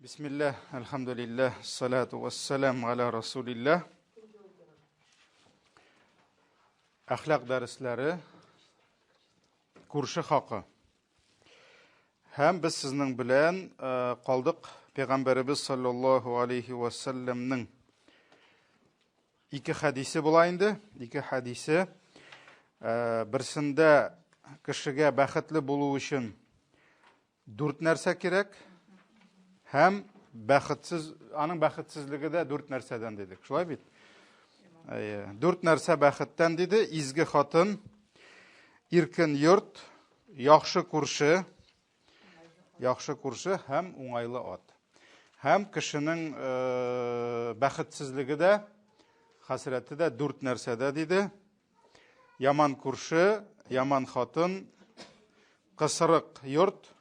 Бисмилләһ, әлхәмдүлилләһ, салату вассалам аля расулилләһ. Әхлак дәресләре, күрше хакы. Һәм без сезнең белән э, калдык Пәйгамбәребез саллаллаһу алейхи ва саллямның ике хәдисе була инде, ике хәдисе. Э, берсендә кешегә бәхетле булу өчен Дүрт нәрсә кирәк һәм бәхетсез, аның бәхетсезлеге дә дүрт нәрсәдән дидек. Шулай бит? Әйе. Дүрт нәрсә бәхеттән диде. Изге хатын, иркен йорт, яхшы күрше, яхшы күрше һәм уңайлы ат. Һәм кешенең э, бәхетсезлеге дә, хәсрәте дә дүрт нәрсәдә диде. Яман күрше, яман хатын, кысырык йорт,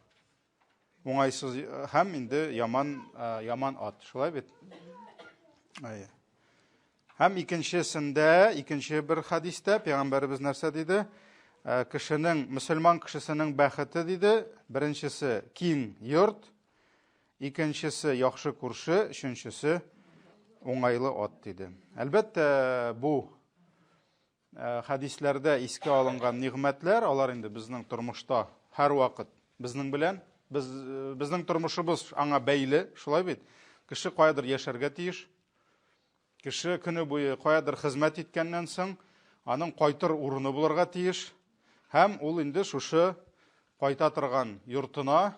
уңайсыз һәм инде яман яман ат. Шулай бит? Әйе. Һәм икенчесендә, икенче бер хадистә пәйгамбәребез нәрсә диде? Кешенең, мөселман кешесенең бәхете диде, беренчесе киң йорт, икенчесе яхшы күрше, өченчесе уңайлы ат диде. Әлбәттә, бу хәдисләрдә искә алынган нигъмәтләр, алар инде безнең тормышта һәрвакыт безнең белән, без, безнең тормышыбыз аңа бәйле, шулай бит? Кеше каядыр яшәргә тиеш. Кеше көне буе каядыр хезмәт иткәннән соң, аның кайтыр урыны булырга тиеш. Һәм ул инде шушы кайта торган йортына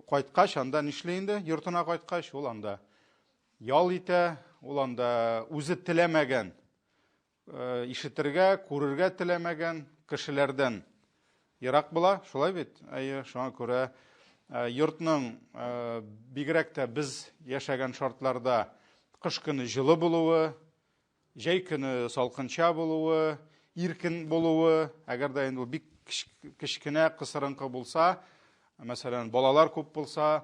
кайткач, анда нишли инде? Йортына кайткач, ул анда Ял итә, ул анда үзе теләмәгән, э, ишетергә, күрергә теләмәгән кешеләрдән ерак була, шулай бит? Әйе, шуңа күрә э, йортның э, бигрәк тә без яшәгән шартларда кыш көне җылы булуы, Җәй көне салкынча булуы, иркен булуы, әгәр дә инде ул бик кечкенә, кысырынкы булса, мәсәлән, балалар күп булса,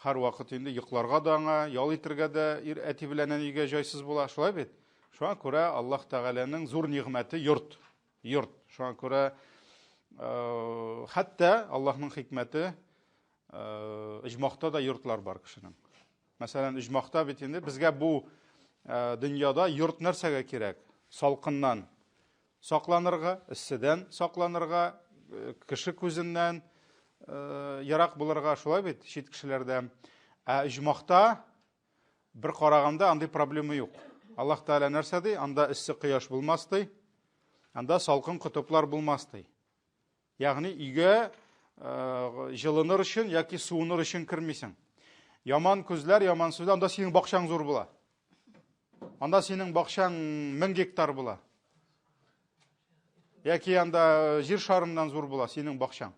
һәрвакыт инде йокларга да аңа, ял итергә дә ир әти белән әнигә җайсыз була, шулай бит? Шуңа күрә Аллаһ Тәгаләнең зур нигъмәте йорт. Йорт. Шуңа күрә э, хәтта Аллаһның хикмәте э, оҗмахта да йортлар бар кешенең. Мәсәлән, оҗмахта бит инде безгә бу э, дөньяда йорт нәрсәгә кирәк? Салкыннан сакланырга, эсседән сакланырга, э, кеше күзеннән э, ерак булырга, шулай бит, чит кешеләрдән. Ә оҗмахта бер караганда андый проблема юк. Аллаһ Тәгалә нәрсә ди? Анда эссе кояш булмас ди. Анда салкын котыплар булмас ди. Ягъни өйгә җылыныр өчен яки суыныр өчен кермисең. Яман күзләр, яман сүзләр, анда синең бакчаң зур була. Анда синең бакчаң 1000 гектар була. Яки анда җир шарыннан зур була синең бакчаң.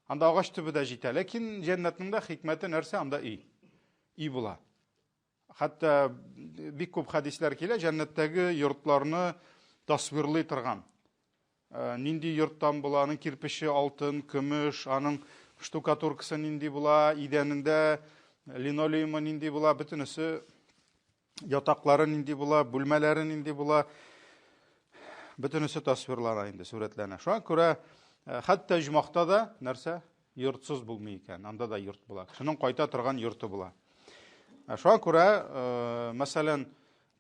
Анда агач төбе дә җитә. Ләкин җәннәтнең дә хикмәте нәрсә? Анда өй. Өй була. Хәтта бик күп хәдисләр килә, җәннәттәге йортларны тасвирлый торган. Э, нинди йорттан була, аның кирпече алтын, көмеш, аның штукатуркасы нинди була, идәнендә линолеумы нинди була, бөтенесе ятаклары нинди була, бүлмәләре нинди була, бөтенесе тасвирлана инде, сурәтләнә. Шуңа күрә э, хәтта оҗмахта да нәрсә йортсыз булмый икән, анда да йорт була. Кешенең кайта торган йорты була. Э, шуңа күрә, мәсәлән,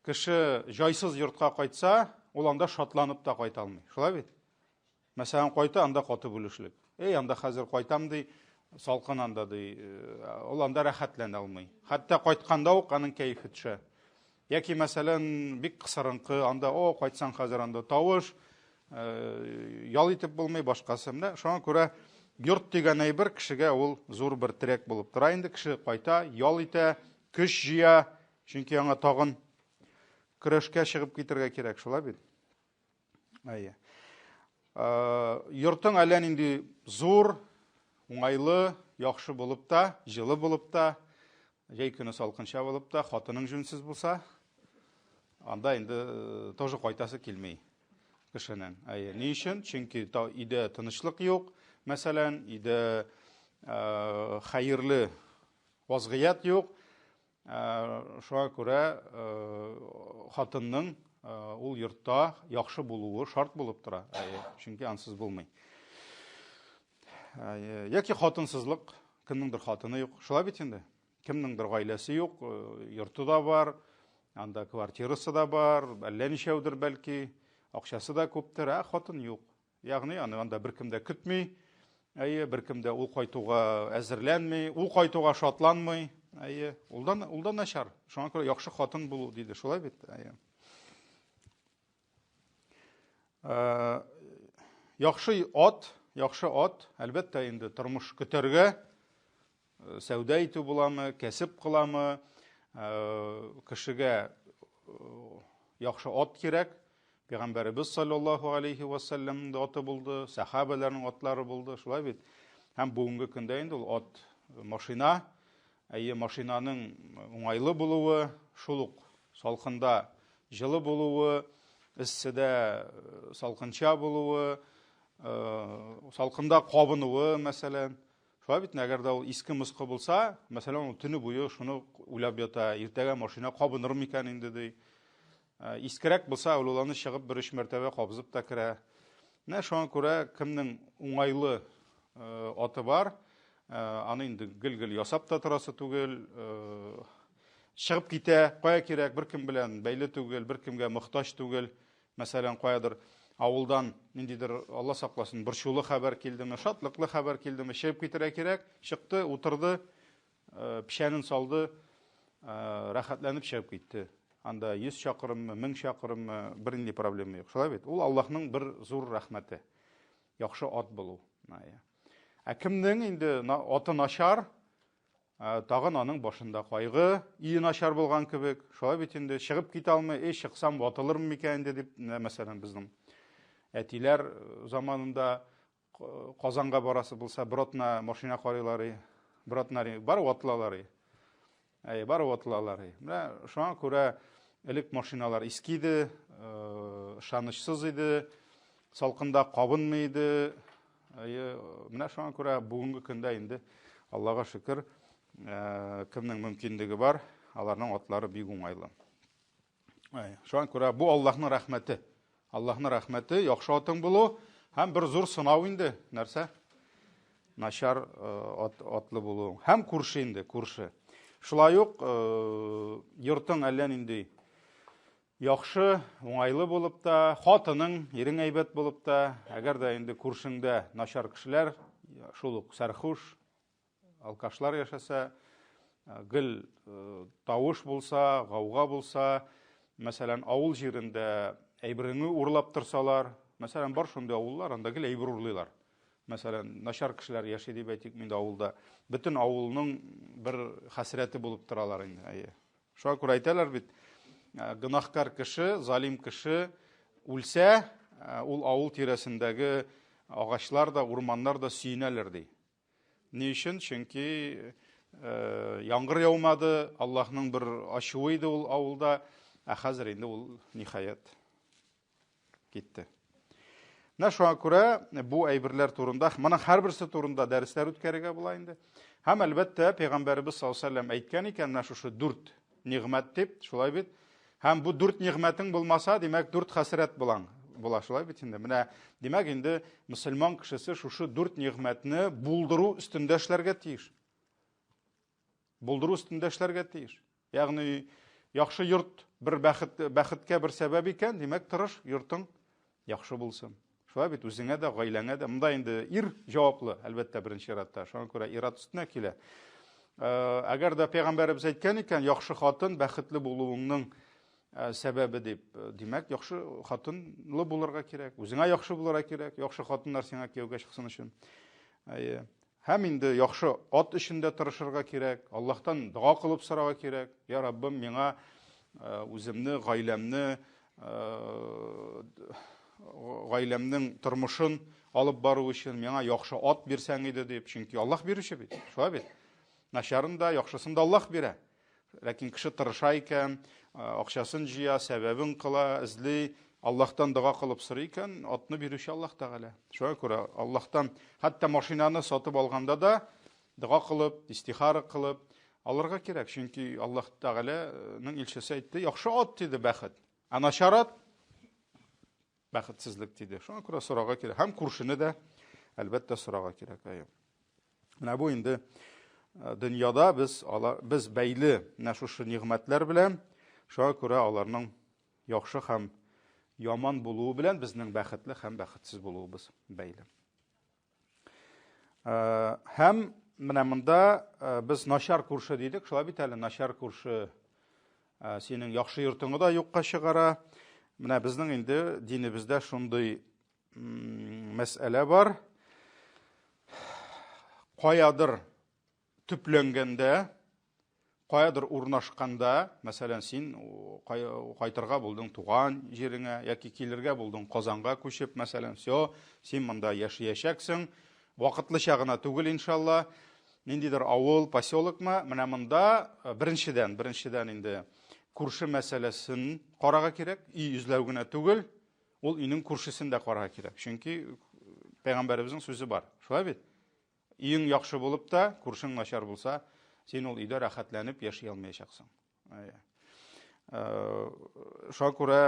Кеше җайсыз йортка кайтса, ул анда шатланып та кайта алмый. Шулай бит? Мәсәлән, кайта, анда каты бүлешлек. Эй, анда хәзер кайтам ди, салкын анда ди. Э, ул анда рәхәтләнә алмый. Хәтта кайтканда ук аның кәефе төшә. Яки, мәсәлән, бик кысырынкы, анда, о, кайтсаң хәзер анда тавыш, э, ял итеп булмый, башкасы. Менә шуңа күрә йорт дигән әйбер кешегә ул зур бер терәк булып тора инде. Кеше кайта, ял итә, көч җыя, Чөнки аңа тагын көрәшкә чыгып китергә кирәк, шулай бит? Әйе. Йортың әллә нинди зур, уңайлы, яхшы булып та, җылы булып та, җәй көне салкынча булып та, хатының җүнсез булса, анда инде э, тоже кайтасы килми кешенең. Әйе. Ни өчен? Чөнки өйдә тынычлык юк, мәсәлән, өйдә э, хәерле вазгыять юк. Шуңа күрә хатынның ул йортта яхшы булуы шарт булып тора. Чөнки ансыз булмый. Яки хатынсызлык. Кемнеңдер хатыны юк. Шулай бит инде. Кемнеңдер гаиләсе юк, йорты да бар, анда квартирасы да бар, әллә ничәүдер бәлки, акчасы да күптер, ә хатын юк. Ягъни аны анда беркем дә көтми, әйе, беркем дә ул кайтуга әзерләнми, ул кайтуга шатланмый, әйе, ул да, ул да начар. Шуңа күрә яхшы хатын булу диде, шулай бит, әйе. Яхшы ат, яхшы ат, әлбәттә инде тормыш көтәргә, сәүдә итү буламы, кәсеп кыламы, кешегә яхшы ат кирәк. Пәйгамбәребез саллаллаһу алейхи ва саллямның да аты булды, сәхабәләрнең атлары булды, шулай бит. Һәм бүгенге көндә инде ул ат машина, әйе, машинаның уңайлы булуы, шул ук Салкында җылы булуы, эсседә салкынча булуы, салкында кабынуы, мәсәлән. Шулай бит, әгәр дә ул иске мыскы булса, мәсәлән, ул төне буе шуны уйлап ята, иртәгә машина кабыныр микән инде ди. Искерәк булса, ул аны чыгып бер өч мәртәбә кабызып та керә. Менә шуңа күрә кемнең уңайлы аты бар, аны инде гел-гел ясап та торасы түгел, Чыгып китә, кая кирәк, беркем белән бәйле түгел, беркемгә мохтаҗ түгел. Мәсәлән, каядыр авылдан ниндидер, Алла сакласын, борчулы хәбәр килдеме, шатлыклы хәбәр килдеме, чыгып китәргә кирәк, чыкты, утырды, печәнен салды, рәхәтләнеп чыгып китте. Анда 100 чакрыммы, 1000 чакрыммы, бернинди проблема юк. Шулай бит? Ул Аллаһның бер зур рәхмәте. Яхшы ат булу. Ә кемнең инде аты начар, Тагын аның башында кайгы, өе начар булган кебек. Шулай бит инде, чыгып китә алмый, эй, чыксам ватылырмын микән инде дип, мәсәлән, безнең әтиләр заманында Казанга барасы булса, бер атна машина карыйлар, бер атна бар ватылалар. Әй, бар ватылалар. Менә шуңа күрә элек машиналар иске иде, ышанычсыз иде, салкында кабынмый иде. Әйе, менә шуңа күрә бүгенге көндә инде Аллага шөкер, кемнең мөмкинлеге бар, аларның атлары бик уңайлы. Әйе, шуңа күрә бу Аллаһның рәхмәте. Аллаһның рәхмәте, яхшы атың булу һәм бер зур сынау инде, нәрсә? Начар ат, атлы булу. Һәм күрше инде, күрше. Шулай ук йортың әллә нинди Яхшы, уңайлы булып та, хатының, ирең әйбәт булып та, әгәр дә инде күршеңдә начар кешеләр, шул ук сәрхуш, алкашлар яшәсә, гел тавыш булса, гауга булса, мәсәлән, авыл җирендә әйбереңне урлап торсалар, мәсәлән, бар шундый авыллар, анда гел әйбер урлыйлар. Мәсәлән, начар кешеләр яши дип әйтик инде авылда. Бөтен авылның бер хәсрәте булып торалар инде. Әйе. Шуңа күрә әйтәләр бит, гөнаһкар кеше, залим кеше үлсә, ул авыл тирәсендәге агачлар да, урманнар да сөенәләр ди. Ни өчен? Чөнки яңгыр яумады, Аллаһның бер ачуы иде ул авылда, ә хәзер инде ул ниһаять китте. Менә шуңа күрә бу әйберләр турында, моның һәрберсе турында дәресләр үткәрергә була инде. Һәм әлбәттә, Пәйгамбәребез саллаллаһу алейһи вәсәлләм әйткән икән, менә шушы дүрт нигъмәт дип, шулай бит. Һәм бу дүрт нигъмәтең булмаса, димәк, дүрт хәсрәт булаң. Була шулай бит инде. Менә димәк инде мөселман кешесе шушы дүрт нигъмәтне булдыру өстендә эшләргә тиеш. Булдыру өстендә эшләргә тиеш. Ягъни яхшы йорт бер бәхет, бәхеткә бер сәбәп икән, димәк, тырыш, йортың яхшы булсын. Шулай бит, үзеңә дә, гаиләңә дә. Монда инде ир җаваплы, әлбәттә, беренче чиратта. Шуңа күрә ир-ат өстенә килә. Әгәр дә пәйгамбәребез әйткән икән, яхшы хатын бәхетле булуыңның сәбәбе дип, димәк, яхшы хатынлы булырга кирәк, үзеңә яхшы булырга кирәк, яхшы хатыннар сиңа кияүгә чыксын өчен. Әйе. Һәм инде яхшы ат өчен дә тырышырга кирәк, Аллаһтан дога кылып сорарга кирәк. Я Раббым, миңа үземне, гаиләмне, гаиләмнең тормышын алып бару өчен миңа яхшы ат бирсәң иде дип, чөнки Аллаһ бирүче бит. Шулай бит. Начарын да, яхшысын да Аллаһ бирә. Ләкин кеше тырыша икән, акчасын җыя, сәбәбен кыла, эзли, Аллаһтан дога кылып сорый икән, атны бирүче Аллаһ Тәгалә. Шуңа күрә Аллаһтан хәтта машинаны сатып алганда да дога кылып, истихара кылып алырга кирәк. Чөнки Аллаһ Тәгаләнең илчесе әйтте, яхшы ат диде бәхет. Ә начар ат бәхетсезлек диде. Шуңа күрә сорарга кирәк. Һәм күршене дә әлбәттә сорарга кирәк. Әйе. Менә бу инде Дөньяда без алар без бәйле менә шушы нигъмәтләр белән, шуңа күрә аларның яхшы һәм яман булуы белән безнең бәхетле һәм бәхетсез булуыбыз бәйле. Һәм менә монда без начар күрше дидек, шулай бит әле начар күрше синең яхшы йортыңны да юкка чыгара. Менә безнең инде динебездә шундый мәсьәлә бар. Каядыр төпләнгәндә, каядыр урнашканда, мәсәлән, син кайтырга булдың туган җиреңә яки килергә булдың Казанга күчеп, мәсәлән, все, син монда яшәячәксең, вакытлыча гына түгел, иншалла, ниндидер авыл, поселокмы, менә монда э, беренчедән, беренчедән инде күрше мәсьәләсен карарга кирәк, өй эзләү генә түгел, ул өйнең күршесен дә карарга кирәк. Чөнки пәйгамбәребезнең сүзе бар. Шулай бит? Өең яхшы булып та, күршең начар булса, син ул өйдә рәхәтләнеп яши алмаячаксың. Шуңа күрә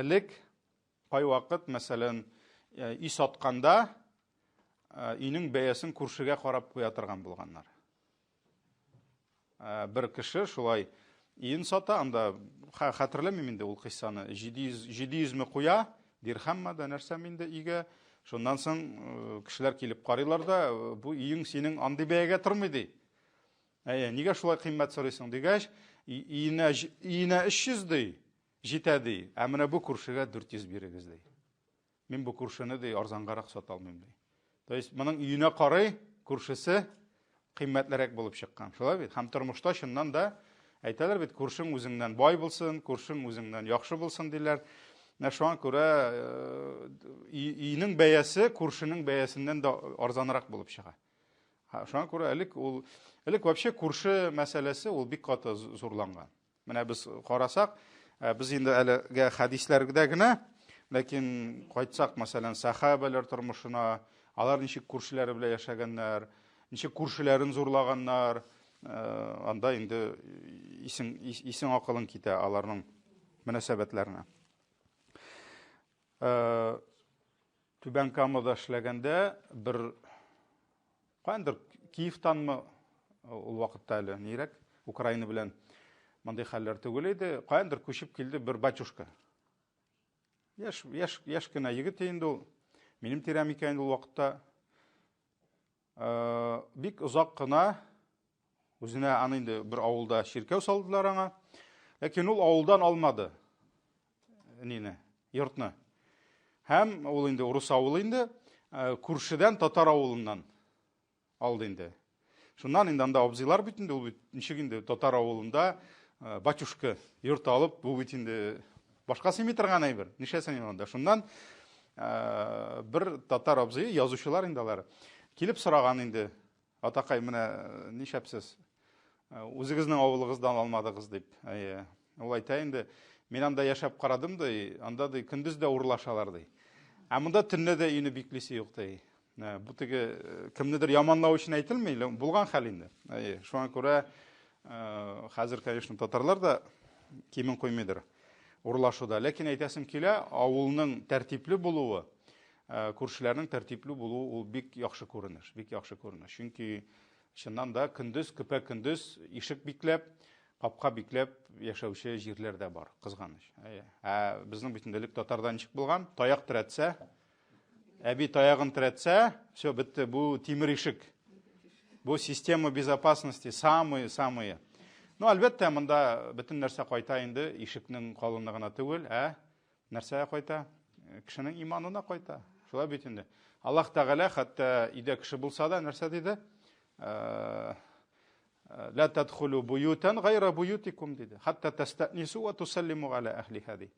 элек кайвакыт, мәсәлән, өй сатканда өйнең бәясен күршегә карап куя торган булганнар. Бер кеше шулай өен сата, анда хәтерләмим инде ул кыйссаны, 700 700 ме куя, дирхәмме да нәрсәме инде өйгә. Шуннан соң кешеләр килеп карыйлар да, бу өең синең андый бәягә тормый ди. Әйе, нигә шулай кыйммәт сорыйсың дигәч, өенә өенә 300 ди, җитә ди. Ә менә бу күршегә 400 бирегез ди. Мин бу күршене ди арзангарак сата алмыйм ди. То есть моның өенә карый күршесе кыйммәтлерәк булып чыккан. Шулай бит? Һәм тормышта чыннан да әйтәләр бит, күршең үзеңнән бай булсын, күршең үзеңнән яхшы булсын диләр. Менә шуңа күрә өйнең бәясе күршенең бәясеннән дә арзанрак булып чыга. Шуңа күрә элек ул элек вообще күрше мәсьәләсе ул бик каты зурланган. Менә без карасак, э, без инде әлегә хәдисләрдә генә, ләкин кайтсак, мәсәлән, сәхабәләр тормышына, алар ничек күршеләре белән яшәгәннәр, ничек күршеләрен зурлаганнар, э, анда инде исең, исең акылың китә аларның мөнәсәбәтләренә. Э, Түбән Камада эшләгәндә бер каяндыр Киевтанмы ул вакытта әле нирәк Украина белән мондый хәлләр түгел иде. Каяндыр күчеп килде бер батюшка. Яшь, яшь, яшь кенә егет инде ул. Минем тирәм икән инде ул вакытта. Э, бик озак кына үзенә аны инде бер авылда чиркәү салдылар аңа. Ләкин ул авылдан алмады нине, йортны. Һәм ул инде урыс авылы инде, э, күршедән татар авылыннан алды инде. Шуннан инде анда абзыйлар бит инде, ул бит ничек инде татар авылында э, батюшка йорт алып, бу бит инде башка сыймый торган әйбер. Нишләсең инде анда? Шуннан э, бер татар абзые, язучылар инде алар, килеп сораган инде, атакай, менә э, нишләпсез? Үзегезнең авылыгыздан алмадыгыз дип. Әйе. Ул әйтә инде, мин анда яшәп карадым ди, анда ди көндез дә урлашалар ди. Ә монда төнлә дә өйне биклисе юк ди. Бу теге кемнедер яманлау өчен әйтелми, булган хәл инде. Әйе, шуңа күрә хәзер, конечно, татарлар да кимен куймыйдыр урлашуда. Ләкин әйтәсем килә, авылның тәртипле булуы, күршеләрнең тәртипле булуы ул бик яхшы күренеш, бик яхшы күренеш. Чөнки чыннан да көндез, көпә-көндез ишек бикләп, капка бикләп яшәүче җирләр дә бар, кызганыч. Әйе. Ә безнең бит инде элек татарда ничек булган? Таяк терәтсә, әби таягын терәтсә, все, бетте, бу тимер ишек. Бу система безопасности, самые-самые. Ну, әлбәттә, монда бөтен нәрсә кайта инде, ишекнең калынлыгына түгел, ә нәрсәгә кайта? Кешенең иманына кайта. Шулай бит инде. Аллаһ Тәгалә хәтта өйдә кеше булса да нәрсә диде? Ла тадхулу буютан гайра буютикум диде. Хәтта тастәнису ва тусаллиму аля әһлиха ди.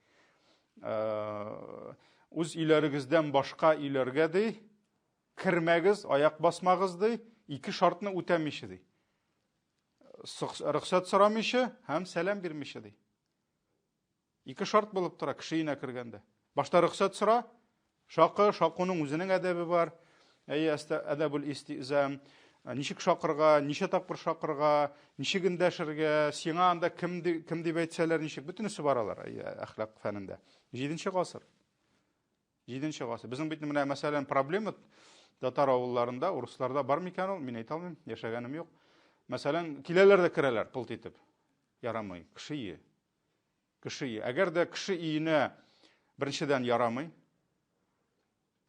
Үз өйләрегездән башка өйләргә ди, кермәгез, аяк басмагыз ди, ике шартны үтәмичә ди. Рөхсәт сорамыйча һәм сәлам бирмичә ди. Ике шарт булып тора кеше өенә кергәндә. Башта рөхсәт сора, шакы, шакуның үзенең әдәбе бар. Әйе, әдәбул истизам. Ничек шакырга, ничә тапкыр шакырга, ничек эндәшергә, сиңа анда кем, кем дип әйтсәләр, ничек, бөтенесе бар алар, әйе, әхлак фәнендә. Җиденче гасыр. Җиденче гасыр. Безнең бит менә, мәсәлән, проблема татар авылларында, урысларда бар микән ул, мин әйтә алмыйм, яшәгәнем юк. Мәсәлән, киләләр дә керәләр пылт итеп. Ярамый, кеше өе. Кеше өе. Әгәр дә кеше өенә беренчедән ярамый,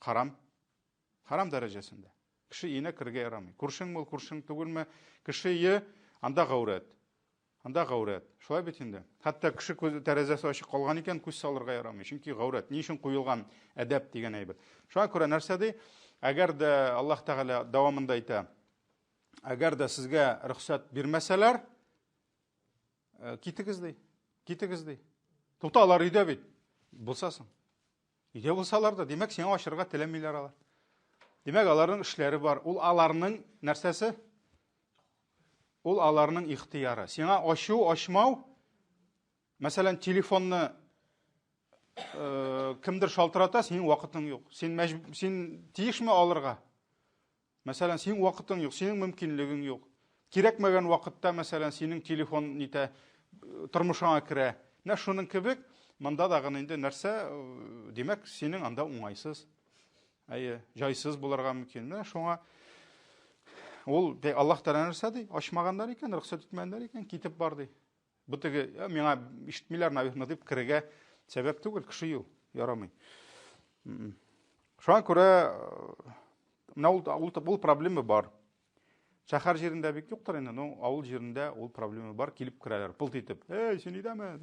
харам. Харам дәрәҗәсендә. Кеше өенә керергә ярамый. Күршең ул, күршең түгелме? Кеше өе анда гаурәт. Анда гаурәт. Шулай бит инде. Хәтта кеше күз тәрәзәсе ачык калган икән, күз салырга ярамый. Чөнки гаурәт. Ни өчен куелган әдәп дигән әйбер. Шуңа күрә нәрсә ди? Әгәр дә Аллаһ Тәгалә дәвамында әйтә, әгәр дә сезгә рөхсәт бирмәсәләр, э, китегез ди. Китегез ди. Тукта, алар өйдә бит. Булса соң. Өйдә булсалар да, димәк, сиңа ачырга теләмиләр алар. Димәк, аларның эшләре бар. Ул аларның нәрсәсе? Ул аларның ихтияры. Сиңа ачу, ачмау, мәсәлән, телефонны э, кемдер шалтырата, синең вакытың юк. Син мәҗ... син тиешме алырга? Мәсәлән, синең вакытың юк, синең мөмкинлегең юк. Кирәкмәгән вакытта, мәсәлән, синең телефон нитә, тормышыңа керә. Менә шуның кебек, монда да гына инде нәрсә, э, димәк, синең анда уңайсыз. Әйе, җайсыз булырга мөмкин. Менә шуңа ул Аллаһ Тәгалә нәрсә ди? Ачмаганнар икән, рөхсәт итмәгәннәр икән, китеп бар ди. Бу теге, миңа ишетмиләр, наверное, дип керергә сәбәп түгел, кеше юк, ярамый. Шуңа күрә менә ул, ул, ул проблема бар. Шәһәр җирендә бик юктыр инде, но авыл җирендә ул проблема бар, килеп керәләр, пылт итеп. Эй, син өйдәме?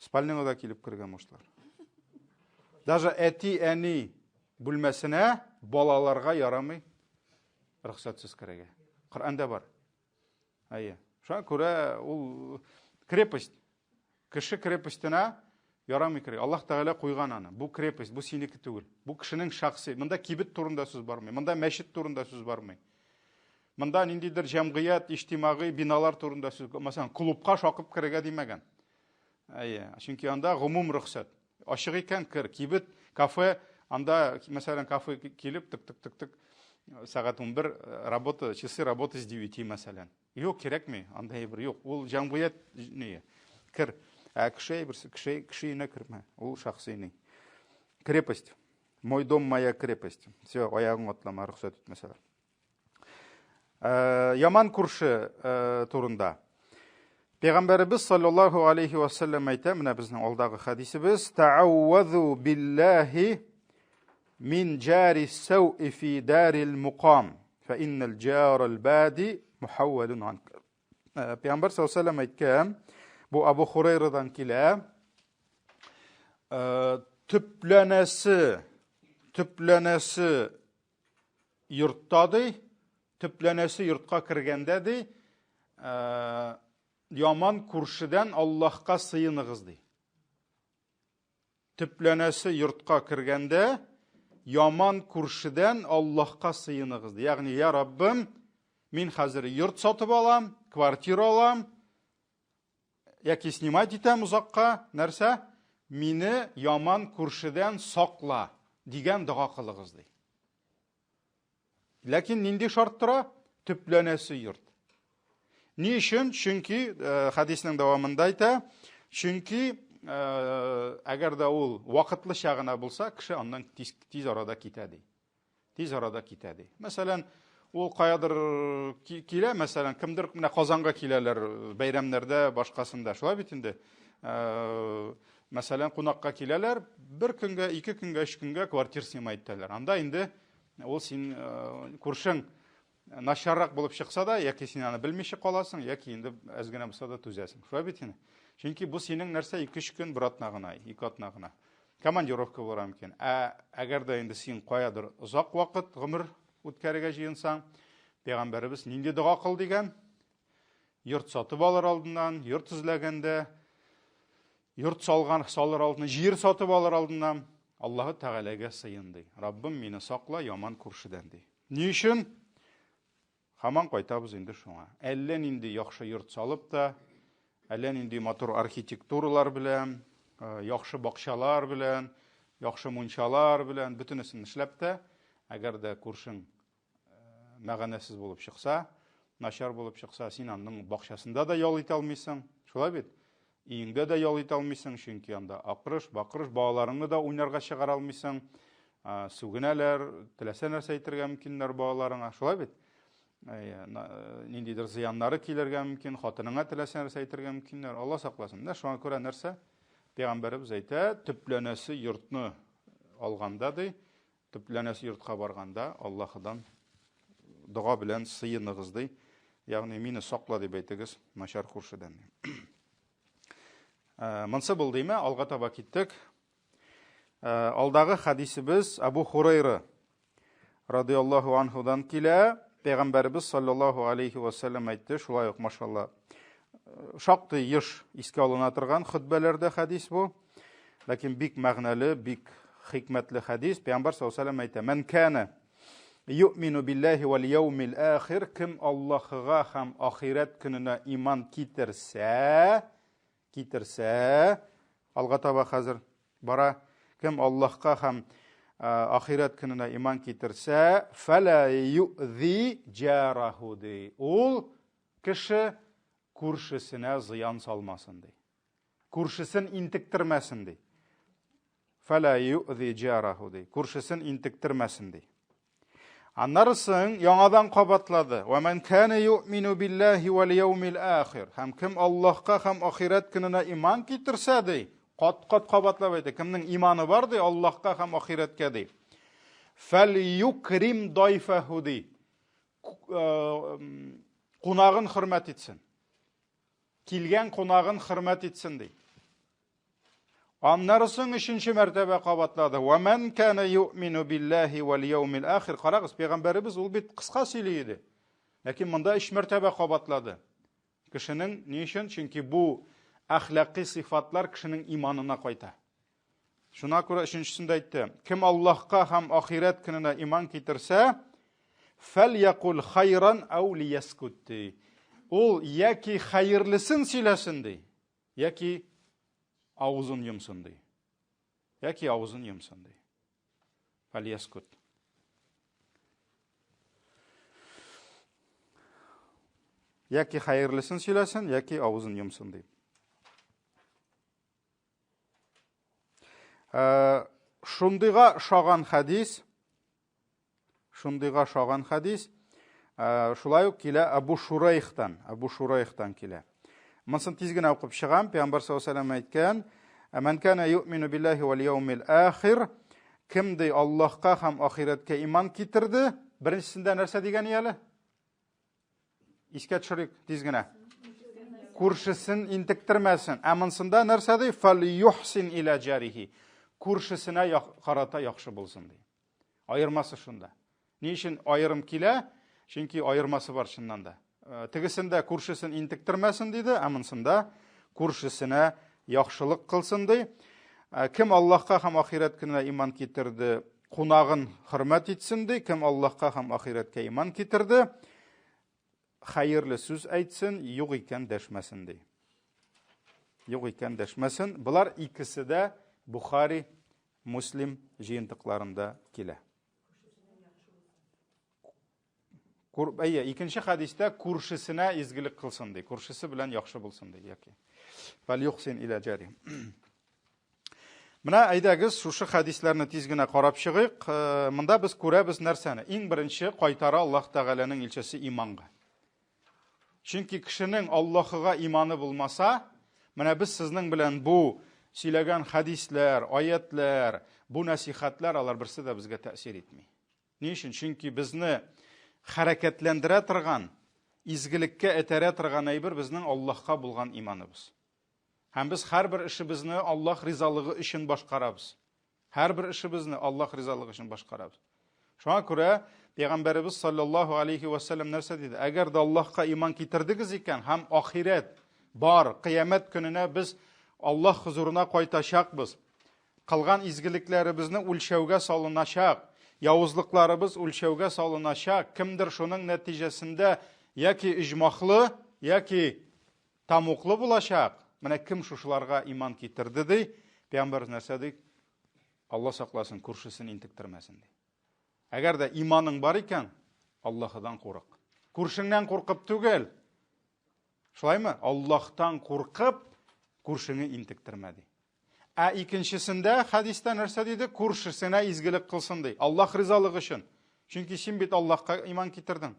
Спальняга да килеп кергән мужлар. Даже әти-әни бүлмәсенә балаларга ярамый рөхсәтсез керергә. Коръәндә бар. Әйе. Шуңа күрә ул крепость, кеше крепостена ярамый керергә. Аллаһ Тәгалә куйган аны. Бу крепость, бу синеке түгел. Бу кешенең шәхси. Монда кибет турында сүз бармый. Монда мәчет турында сүз бармый. Монда ниндидер җәмгыять, иҗтимагый биналар турында сүз. Мәсәлән, клубка шакып керергә димәгән. Әйе, чөнки анда гомум рөхсәт. Ачык икән, кер. Кибет, кафе, анда, мәсәлән, кафе килеп, тык-тык-тык-тык, сәгать 11, э, работа, часы работы с 9, мәсәлән. Юк, кирәкми, анда әйбер юк. Ул җәмгыять ни, кер. Ә кеше әйберсе, кеше, кеше өенә кермә. Ул шәхси ни. Крепость. Мой дом, моя крепость. Все, аягың атлама, рөхсәт итмәсәләр. Э, яман күрше э, турында. Пәйгамбәребез саллаллаху алейхи ва саллям әйтә, менә безнең алдагы хәдисебез, "Тааввазу биллахи мин джари сауи фи дарил мукам, фа иннал джарал бади мухаввалун анк." Э, Пәйгамбәр саллаллаху алейхи ва саллям әйткән, бу Абу Хурайрадан килә, төпләнәсе, төпләнәсе йортта ди, төпләнәсе йортка кергәндә ди, э, яман күршедән Аллаһка сыеныгыз ди. Төпләнәсе йортка кергәндә яман күршедән Аллаһка сыеныгыз ди. Ягъни, я Раббым, мин хәзер йорт сатып алам, квартира алам, яки снимать итәм озакка, нәрсә? Мине яман күршедән сакла дигән дога кылыгыз ди. Ләкин нинди шарт тора? Төпләнәсе йорт. Ни өчен? Чөнки э, хәдиснең дәвамында әйтә, чөнки э, әгәр дә ул вакытлыча гына булса, кеше аннан тиз, тиз арада китә ди. Тиз арада китә ди. Мәсәлән, ул каядыр килә, мәсәлән, кемдер менә Казанга киләләр бәйрәмнәрдә, башкасында. Шулай бит инде. Э, мәсәлән, кунакка киләләр, бер көнгә, ике көнгә, өч көнгә квартир снимать итәләр. Анда инде ул син э, күршең начаррак булып чыкса да, яки син аны белмичә каласың, яки инде әз генә булса да түзәсең. Шулай бит инде. Чөнки бу синең нәрсә 2-3 көн, бер атна гына, ике атна гына. Командировка булырга мөмкин. Ә әгәр дә инде син каядыр озак вакыт гомер үткәрергә җыенсаң, пәйгамбәребез нинди дога кыл дигән? Йорт сатып алыр алдыннан, йорт эзләгәндә, йорт салган, салыр алдыннан, җир сатып алыр алдыннан Аллаһы Тәгаләгә сыен ди. Раббым мине сакла яман күршедән ди. Ни өчен? Һаман кайтабыз инде шуңа. Әллә нинди яхшы йорт салып та, әллә нинди матур архитектуралар белән, э, яхшы бакчалар белән, яхшы мунчалар белән бөтенесен эшләп тә, әгәр дә күршең э, мәгънәсез булып чыкса, начар булып чыкса, син аның бакчасында да ял итә алмыйсың. Шулай бит? Өеңдә дә ял итә алмыйсың, чөнки анда акырыш, бакырыш, балаларыңны да уйнарга чыгара алмыйсың. Сүгенәләр, теләсә нәрсә әйтергә мөмкиннәр балаларыңа. Шулай бит? Ниндидер зыяннары килергә мөмкин, хатыныңа теләсә нәрсә әйтергә мөмкиннәр. Алла сакласын. Менә шуңа күрә нәрсә? Пәйгамбәребез әйтә, төпләнәсе йортны алганда ди, төпләнәсе йортка барганда Аллаһыдан дога белән сыеныгыз ди. Ягъни мине сакла дип әйтегез начар күршедән. Монсы булды име? Алга таба киттек. Алдагы хәдисебез Абу Хурайра радиаллаһу анһудан килә. Пәйгамбәребез саллаллаһу алейхи ва саллям әйтте, шулай ук, машалла, шактый еш искә алына торган хөтбәләрдә хәдис бу. Ләкин бик мәгънәле, бик хикмәтле хәдис. Пәйгамбәр саллаллаһу алейхи ва саллям әйтә: "Мән кана юъмину биллаһи вал яумил ахир", кем Аллаһыга һәм ахирәт көненә иман китерсә, китерсә, алга таба хәзер бара, кем Аллаһка һәм ахирәт көненә иман китерсә, фәлә юзи җараху ди. Ул кеше күршесенә зыян салмасын ди. Күршесен интектермәсен ди. Фәлә юзи җараху ди. Күршесен интектермәсен ди. Аннары соң яңадан кабатлады. Ва ман кана юъмину биллаһи вал яумил ахир. Һәм кем Аллаһка һәм ахирәт көненә иман китерсә ди, кат-кат кабатлап әйтә, кемнең иманы бар ди Аллаһка һәм ахирәткә ди. Фәл юкрим дайфаху ди. Кунагын хөрмәт итсен. Килгән кунагын хөрмәт итсен ди. Аннары соң өченче мәртәбә кабатлады. Ва ман кана юъмину биллаһи вал яумил ахир. Карагыз, пәйгамбәребез ул бит кыска сөйли иде. Ләкин монда өч мәртәбә кабатлады. Кешенең ни өчен? Чөнки бу әхлакый сыйфатлар кешенең иманына кайта. Шуна күрә өченчесендә әйтте. Кем Аллаһка һәм ахирәт көненә иман китерсә, фәльякул хайран ау лияскут ди. Ул яки хәерлесен сөйләсен ди, Яки авызын йомсын ди. Яки авызын йомсын ди. Фальяскут. Яки хәерлесен сөйләсен, яки авызын йомсын ди. Э, шундыйга шаган хәдис Шундыйга ошаган хәдис шулай ук килә Абу Шурайхтан, Абу Шурайхтан килә. Монысын тиз генә укып чыгам. Пәйгамбәр саллаллаһу алейһи ва әйткән: "Ман кана юъмину биллаһи вал яумил ахир", кем ди Аллаһка һәм ахирәткә иман китерде? Беренчесендә нәрсә дигән әле? Искә төшерик тиз генә. Күршесен интектермәсен. Ә монсында нәрсә ди? Фал юхсин иля җарихи. Күршесенә карата яхшы булсын ди. Аермасы шунда. Ни өчен аерым килә? Чөнки аермасы бар чыннан да. Э, тегесендә күршесен интектермәсен диде, ә монсында күршесенә яхшылык кылсын ди. Э, кем Аллаһка һәм ахирәт көненә иман китерде, кунагын хөрмәт итсен ди. Кем Аллаһка һәм ахирәткә иман китерде, хәерле сүз әйтсен, юк икән дәшмәсен ди. Юк икән дәшмәсен. Болар икесе дә Бухари, Муслим җыентыкларында килә. Күр, әйе, икенче хәдистә күршесенә изгелек кылсын ди. Күршесе белән яхшы булсын ди яки. Фәл юхсин иля җари. Менә әйдәгез шушы хәдисләрне тиз генә карап чыгыйк. Э, монда без күрәбез нәрсәне? Иң беренче кайтара Аллаһ Тәгаләнең илчесе иманга. Чөнки кешенең Аллаһыга иманы булмаса, менә без сезнең белән бу сөйләгән хәдисләр, аятләр, бу нәсихәтләр алар берсе дә безгә тәэсир итми. Ни өчен? Чөнки безне хәрәкәтләндерә торган, изгелеккә этәрә торган әйбер безнең Аллаһка булган иманыбыз. Һәм без һәрбер эшебезне Аллаһ ризалыгы өчен башкарабыз. Һәрбер эшебезне Аллаһ ризалыгы өчен башкарабыз. Шуңа күрә Пәйгамбәребез саллаллаһу алейхи ва саллям нәрсә диде? Әгәр дә Аллаһка иман китердегез икән һәм ахирәт бар, кыямәт көненә без Аллаһ хозурына кайтачакбыз. Кылган изгелекләребезне үлчәүгә салыначак, явызлыкларыбыз үлчәүгә салыначак. Кемдер шуның нәтиҗәсендә яки иҗмахлы, яки Тамуклы булачак. Менә кем шушыларга иман китерде ди, пәйгамбәребез нәрсә ди? Алла сакласын, күршесен интектермәсен ди. Әгәр дә иманың бар икән, Аллаһыдан курык. Күршеңнән куркып түгел. Шулаймы? Аллаһтан куркып, күршеңне интектермә ди. Ә икенчесендә хәдистә нәрсә диде? Күршесенә изгелек кылсын ди. Аллаһ ризалыгы өчен. Чөнки син бит Аллаһка иман китердең.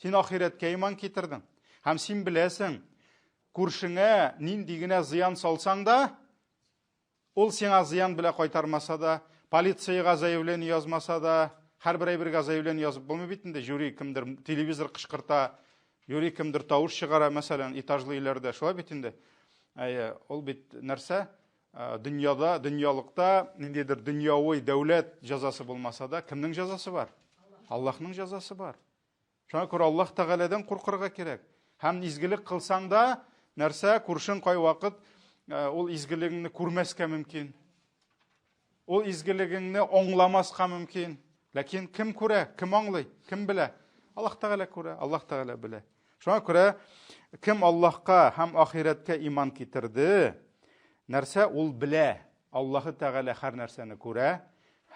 Син ахирәткә иман китердең. Һәм син беләсең, күршеңә нинди генә зыян салсаң да, ул сиңа зыян белә кайтармаса да, полициягә заявление язмаса да, һәрбер әйбергә заявление язып булмый бит инде, жюри кемдер телевизор кычкырта, юри кемдер тавыш чыгара, мәсәлән, этажлы өйләрдә, шулай бит инде. Әйе, ул бит нәрсә? Дөньяда, дөньялыкта ниндидер дөньяви дәүләт җәзасы булмаса да, кемнең җәзасы бар? Аллаһның җәзасы бар. Шуңа күрә Аллаһ Тәгаләдән куркырга кирәк. Һәм изгелек кылсаң да, нәрсә, күршең кайвакыт э, ул изгелегеңне күрмәскә мөмкин. Ул изгелегеңне аңламаска мөмкин. Ләкин кем күрә, кем аңлый, кем белә? Аллаһ Тәгалә күрә, Аллаһ Тәгалә белә. Шуңа күрә кем Аллаһка һәм ахирәткә иман китерде, нәрсә ул белә. Аллаһы Тәгалә һәр нәрсәне күрә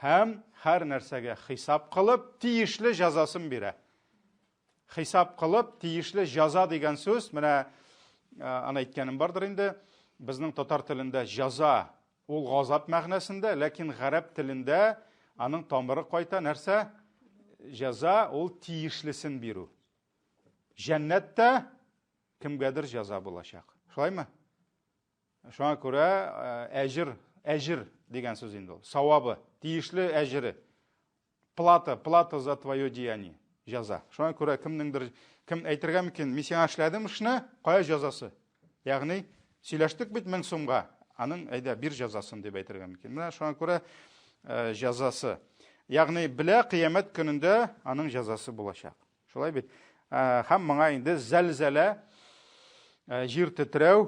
һәм һәр нәрсәгә хисап кылып, тиешле җәзасын бирә. Хисап кылып, тиешле җәза дигән сүз, менә э, аны әйткәнем бардыр инде, безнең татар телендә җәза ул газап мәгънәсендә, ләкин гарәп телендә аның тамыры кайта нәрсә? Җәза ул тиешлесен бирү. Җәннәттә кемгәдер җәза булачак. Шулаймы? Шуңа күрә әҗер, әҗер дигән сүз инде ул. Савабы, тиешле әҗере. Плата, плата за твое деяние. Җәза. Шуңа күрә кемнеңдер кем әйтергә мөмкин, мин сиңа эшләдем эшне, кая җәзасы? Ягъни, сөйләштек бит 1000 сумга, аның әйдә бир җәзасын дип әйтергә мөмкин. Менә шуңа күрә җәзасы. Ягъни белә кыямәт көнендә аның җәзасы булачак. Шулай бит. Һәм моңа инде зәлзәлә, җир тетрәү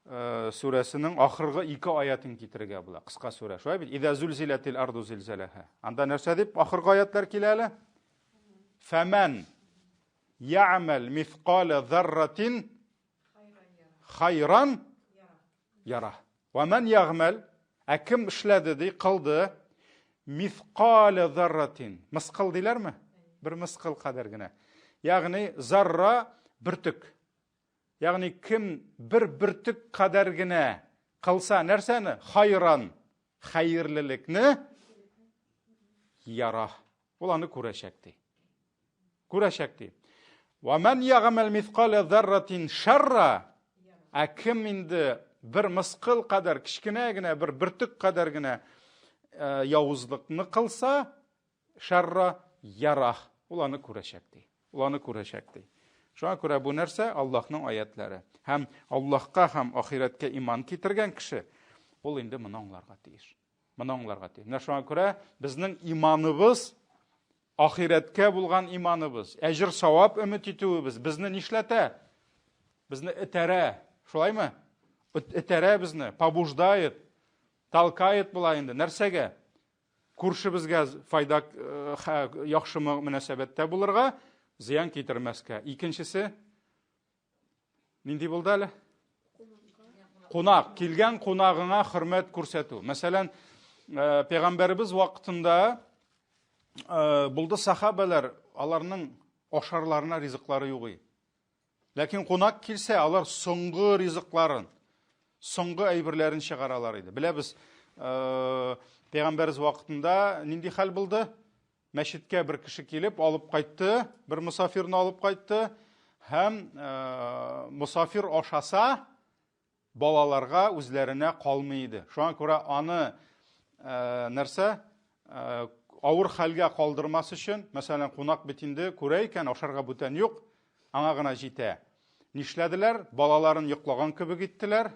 сүрәсенең ахыргы ике аятын китерергә була. Кыска сүрә. Шулай бит. Иза зулзилатил арду зилзалаха. Анда нәрсә дип ахыргы аятлар килә әле? Фәмән я'мәл мисқала зарратин хайран яра. Ва ман ягъмәл, ә кем эшләде ди, кылды, мисқале зарратин. Мыскыл диләрме? Бер мыскыл кадәр генә. Ягъни зарра бөртек. Ягъни кем бер бөртек кадәр генә кылса нәрсәне? Хайран, хәерлелекне яра. Ул аны күрәчәк ди. Күрәчәк ди. Ва ман ягъмәл мисқала зарратин шарра. Ә кем инде бер мыскыл кадәр кечкенә генә бер бөртек кадәр генә э, явызлыкны кылса, шарра ярах. Ул аны күрәчәк ди. Ул аны күрәчәк ди. Шуңа күрә бу нәрсә Аллаһның аятлары. Һәм Аллаһка һәм ахирәткә иман китергән кеше ул инде моны аңларга тиеш. Моны аңларга тиеш. Менә шуңа күрә безнең иманыбыз, ахирәткә булган иманыбыз, әҗер савап өмет итүебез безне нишләтә? Безне этәрә. Шулаймы? Этәрә безне, побуждает, толкает була инде. Нәрсәгә? Күршебезгә файда э, яхшы мөнәсәбәттә булырга, зыян китермәскә. Икенчесе, Нинди булды әле? Кунак, килгән кунагыңа хөрмәт күрсәтү. Мәсәлән, э, пәйгамбәребез вакытында э, булды сахабәләр, аларның ашарларына ризыклары юк иде. Ләкин кунак килсә, алар соңгы ризыкларын, соңгы әйберләрен чыгаралар иде. Беләбез, э, пәйгамбәребез вакытында нинди хәл булды? Мәчеткә бер кеше килеп алып кайтты, бер мосафирны алып кайтты һәм э, мосафир ашаса, балаларга үзләренә калмый иде. Шуңа күрә аны э, нәрсә э, авыр хәлгә калдырмас өчен, мәсәлән, кунак бит инде күрә икән, ашарга бүтән юк, аңа гына җитә. Нишләделәр? Балаларын йоклаган кебек иттеләр.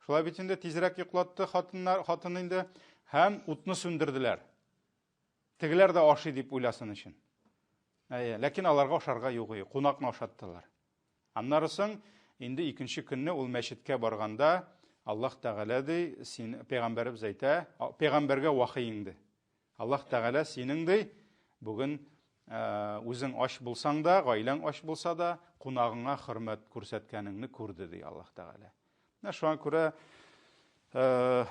Шулай бит инде тизрәк йоклатты хатыннар, хатын инде һәм утны сүндерделәр. Тегеләр дә ашый дип уйласын өчен. Әйе, ләкин аларга ашарга юк иде, кунакны ашаттылар. Аннары соң инде икенче көнне ул мәчеткә барганда Аллаһ Тәгалә ди, син пәйгамбәребез әйтә, пәйгамбәргә вахи иңде. Аллаһ Тәгалә синең ди, бүген үзең ач булсаң да, гаиләң ач булса да, кунагыңа хөрмәт күрсәткәнеңне күрде ди Аллаһ Тәгалә. Менә шуңа күрә э,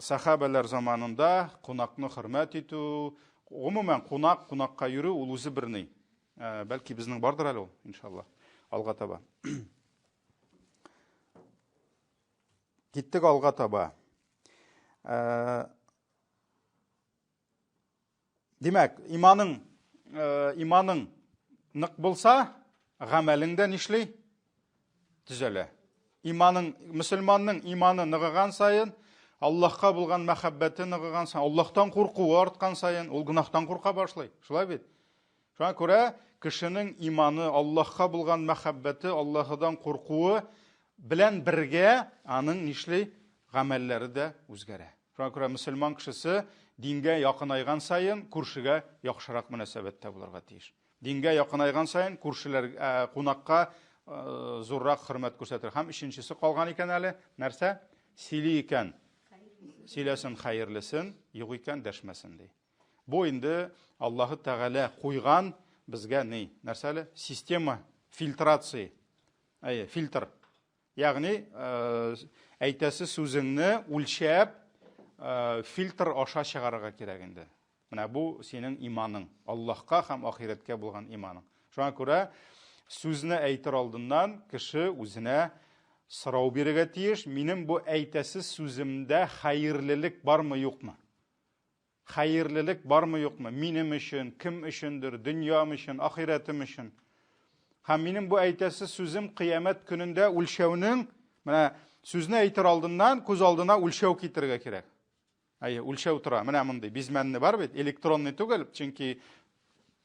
сахабәләр заманында кунакны хөрмәт итү, гомумән кунак, кунакка йөрү ул үзе бер ни. Э, бәлки безнең бардыр әле ул, иншалла, алга таба. Киттек алга таба. Э, Димәк, иманың, э, иманың нык булса, гамәлең дә нишли? Төзәлә. Иманың, мөселманның иманы ныгыган саен, Аллаһка булган мәхәббәте ныгыган саен, Аллаһтан куркуы арткан саен, ул гөнаһтан курка башлый. Шулай бит? Шуңа күрә кешенең иманы, Аллаһка булган мәхәббәте, Аллаһыдан куркуы белән бергә аның нишли? Гамәлләре дә үзгәрә. Шуңа күрә мөселман кешесе дингә якынайган саен күршегә яхшырак мөнәсәбәттә булырга тиеш. Дингә якынайган саен күршеләр кунакка зуррак хөрмәт күрсәтер. Һәм өченчесе калган икән әле, нәрсә? Сөйли икән, сөйләсен хәерлесен, юк икән дәшмәсен ди. Бу инде Аллаһы Тәгалә куйган безгә ни? Нәрсә әле? Система фильтрации. Әйе, фильтр. Ягъни, әйтәсе сүзеңне үлчәп, фильтр аша чыгарырга кирәк инде. Менә бу синең иманың, Аллаһка һәм ахирәткә булган иманың. Шуңа күрә сүзне әйтер алдыннан кеше үзенә сорау бирергә тиеш, минем бу әйтәсе сүземдә хәерлелек бармы, юкмы? Хәерлелек бармы, юкмы? Минем өчен, кем өчендер, дөньям өчен, ахирәтем өчен. Һәм минем бу әйтәсе сүзем кыямәт көнендә үлчәүнең, менә сүзне әйтер алдыннан күз алдына үлчәү китерергә кирәк. Әйе, үлчәү тора. Менә мондый бизмәнне бар бит, электронный түгел, чөнки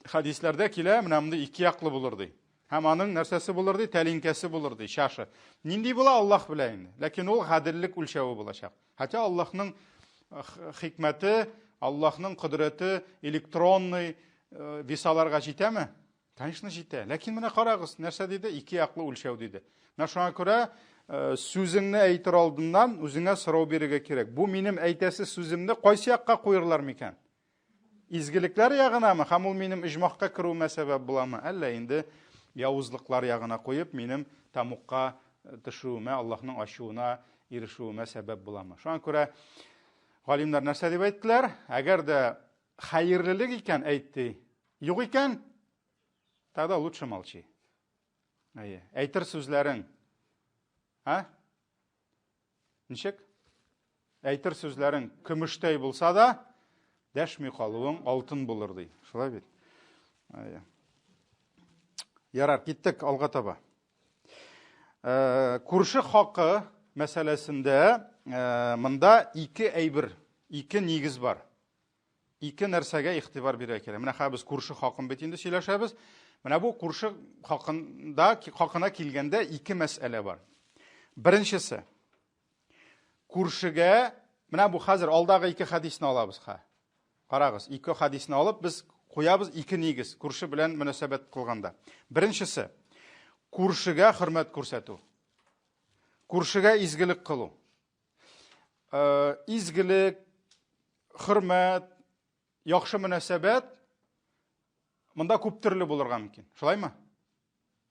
хәдисләрдә килә, менә мондый ике яклы булыр ди. Һәм аның нәрсәсе булыр ди? Тәлинкәсе булыр ди, чашы. Нинди була, Аллаһ белә инде. Ләкин ул гаделлек үлчәве булачак. Хотя Аллаһның э, хикмәте, Аллаһның кодрәте электронный э, весаларга җитәме? Конечно, җитә. Ләкин менә карагыз, нәрсә диде? Ике яклы үлчәү диде. Менә шуңа күрә э, сүзеңне әйтер алдыннан үзеңә сорау бирергә кирәк. Бу минем әйтәсе сүземне кайсы якка куерлар микән? Изгелекләр ягынамы һәм ул минем оҗмахка керүемә сәбәп буламы, әллә инде явызлыклар ягына куеп, минем тәмугка э, төшүемә, Аллаһның ачуына ирешүемә сәбәп буламы? Шуңа күрә галимнәр нәрсә дип әйттеләр? Әгәр дә хәерлелек икән, әйт ди. Юк икән, тогда лучше молчи. Әйе. Әйтер сүзләрең. А? Ничек? Әйтер сүзләрең көмештәй булса да, дәшми калуың алтын булыр ди. Шулай бит? Әйе. Ярар, киттек алга таба. Э, күрше хакы мәсьәләсендә э, монда ике әйбер, ике нигез бар. Ике нәрсәгә игътибар бирергә кирәк. Менә хәзер без күрше хакын бит инде сөйләшәбез. Менә бу күрше хакында хакына килгәндә ике мәсьәлә бар. Беренчесе. Күршегә менә бу хәзер алдагы ике хәдисне алабыз ха. Карагыз, ике хәдисне алып без куябыз ике нигез күрше белән мөнәсәбәт кылганда. Беренчесе. Күршегә хөрмәт күрсәтү. Күршегә изгелек кылу. Э, изгелек, хөрмәт, яхшы мөнәсәбәт монда күп төрле булырга мөмкин. Шулаймы?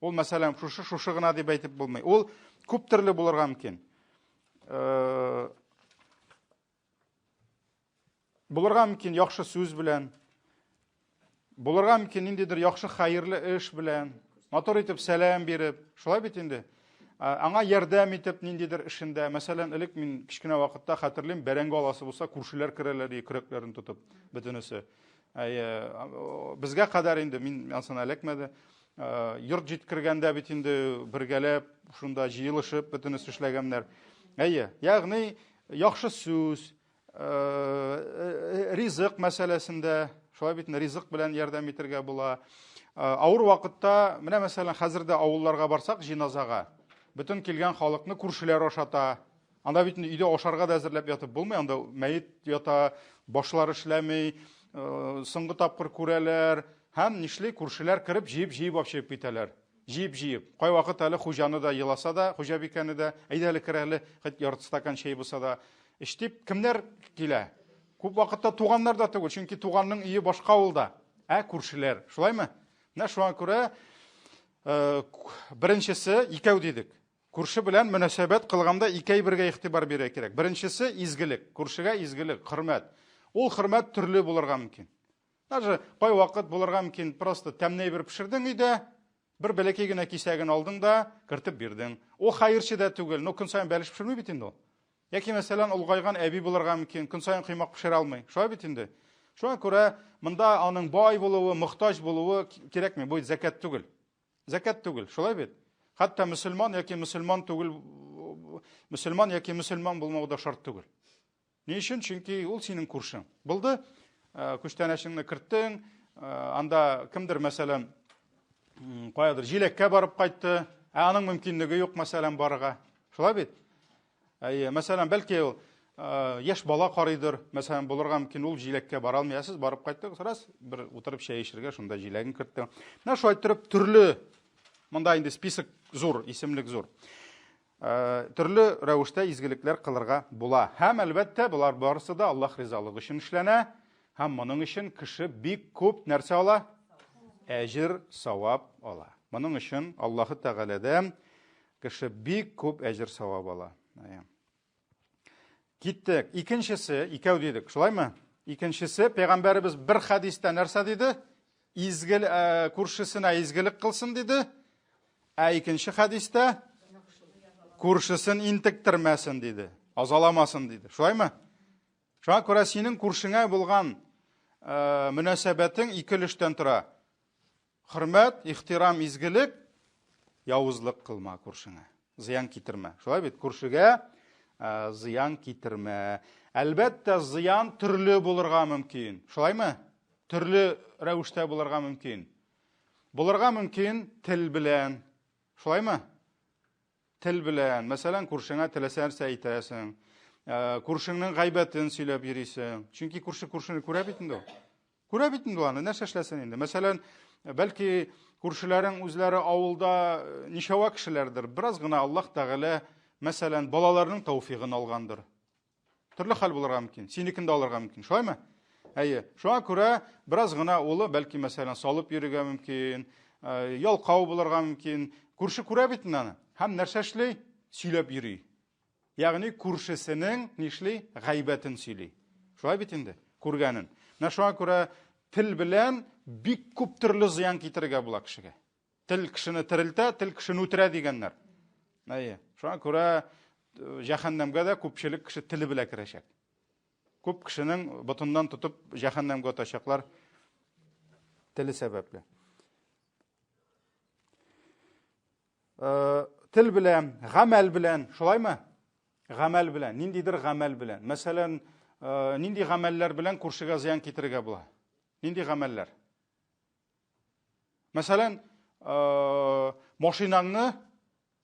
Ул, мәсәлән, шушы шушы гына дип әйтеп булмый. Ул күп төрле булырга мөмкин. Э, Булырга мөмкин яхшы сүз белән, булырга мөмкин ниндидер яхшы хәерле эш белән, матур итеп сәлам биреп, шулай бит инде. Аңа ярдәм итеп ниндидер эшендә, мәсәлән, элек мин кечкенә вакытта хәтерлим, бәрәңге аласы булса, күршеләр керәләр ди, көрәкләрен тотып, бөтенесе. Әйе, безгә кадәр инде мин ансына эләкмәде. Йорт җиткергәндә бит инде бергәләп шунда җыелышып бөтенесе эшләгәннәр. Әйе, ягъни яхшы сүз, ризык мәсьәләсендә, шулай бит, ризык белән ярдәм итәргә була. Авыр вакытта, менә мәсәлән, хәзер дә авылларга барсак, җиназага, бөтен килгән халыкны күршеләр ашата. Анда бит өйдә ашарга да әзерләп ятып булмый, анда мәет ята, башлар эшләми, соңгы тапкыр күрәләр һәм нишли күршеләр кереп җыеп-җыеп алып чыгып китәләр. Җыеп-җыеп. Кайвакыт әле хуҗаны да еласа да, хуҗабикәне дә, әйдә әле кер әле, хоть ярты стакан чәй булса да эч дип, кемнәр килә? Күп вакытта туганнар да түгел, чөнки туганның өе башка авылда, ә күршеләр. Шулаймы? Менә шуңа күрә э, беренчесе икәү дидек. Күрше белән мөнәсәбәт кылганда ике әйбергә игътибар бирергә кирәк. Беренчесе изгелек, күршегә изгелек, хөрмәт. Ул хөрмәт төрле булырга мөмкин. Даже кайвакыт булырга мөмкин, просто тәмле әйбер пешердең өйдә, бер бәләкәй генә кисәген алдың да, кертеп бирдең. Ул хәерче дә түгел, но көн саен бәлеш пешерми бит инде ул. Яки, мәсәлән, олгайган әби булырга мөмкин, көн саен коймак пешерә алмый. Шулай бит инде. Шуңа күрә монда аның бай булуы, мохтаҗ булуы кирәкми. Бу зәкят түгел. Зәкят түгел, шулай бит? Хәтта мөселман яки мөселман түгел, мөселман яки мөселман булмау да шарт түгел. Ни өчен? Чөнки ул синең күршең. Булды, күчтәнәчеңне керттең, анда кемдер, мәсәлән, каядыр җиләккә барып кайтты, ә аның мөмкинлеге юк, мәсәлән, барырга. Шулай бит? Әйе, мәсәлән, бәлки ул яшь бала карыйдыр, мәсәлән, булырга мөмкин, ул җиләккә бара алмый, ә сез барып кайттыгыз, раз, бер утырып чәй эчергә, шунда җиләген керттең. Менә шулай иттереп төрле, монда инде список зур, исемлек зур. Төрле рәвештә изгелекләр кылырга була. Һәм, әлбәттә, болар барысы да Аллаһ ризалыгы өчен эшләнә. Һәм моның өчен кеше бик күп нәрсә ала? Әҗер, савап ала. Моның өчен Аллаһы Тәгаләдән кеше бик күп әҗер савап ала. Киттек. Икенчесе, икәү дидек, шулаймы? Икенчесе, пәйгамбәребез бер хәдистә нәрсә диде? Изгел, ә, күршесенә изгелек кылсын диде. Ә икенче хәдистә күршесен интектермәсен диде, азаламасын диде. Шулаймы? Шуңа күрә синең күршеңә булган ә, мөнәсәбәтең ике өлештән тора. Хөрмәт, ихтирам, изгелек, явызлык кылма күршеңә. Зыян китермә. Шулай бит, күршегә ә, зыян китермә. Әлбәттә, зыян төрле булырга мөмкин. Шулаймы? Төрле рәвештә булырга мөмкин. Булырга мөмкин тел белән. Шулаймы? Тел белән, мәсәлән, күршеңә теләсә нәрсә әйтәсең, э, күршеңнең гайбәтен сөйләп йөрисең. Чөнки күрше күршене күрә бит инде ул. Күрә бит инде аны, нәрсә эшләсен инде. Мәсәлән, бәлки күршеләрең үзләре авылда э, ничәвә кешеләрдер. Бераз гына Аллаһ Тәгалә, мәсәлән, балаларның тәүфигын алгандыр. Төрле хәл булырга мөмкин. Синекен дә алырга мөмкин. Шулаймы? Әйе. Шуңа күрә бераз гына улы, бәлки, мәсәлән, салып йөрергә мөмкин, э, ялкау булырга мөмкин. Күрше күрә бит инде аны. Һәм нәрсә эшли? Сөйләп йөри. Ягъни күршесенең нишли? Гайбәтен сөйли. Шулай бит инде, күргәнен. Менә шуңа күрә тел белән бик күп төрле зыян китерергә була кешегә. Тел кешене терелтә, тел кешене үтерә дигәннәр. Әйе. Шуңа күрә э, җәһәннәмгә дә күпчелек кеше теле белән керәчәк. Күп кешенең ботыннан тотып җәһәннәмгә атачаклар теле сәбәпле. Э, тел белән, гамәл белән, шулаймы? Гамәл белән, ниндидер гамәл белән. Мәсәлән, э, нинди гамәлләр белән күршегә зыян китерергә була? Нинди гамәлләр? Мәсәлән, э, машинаңны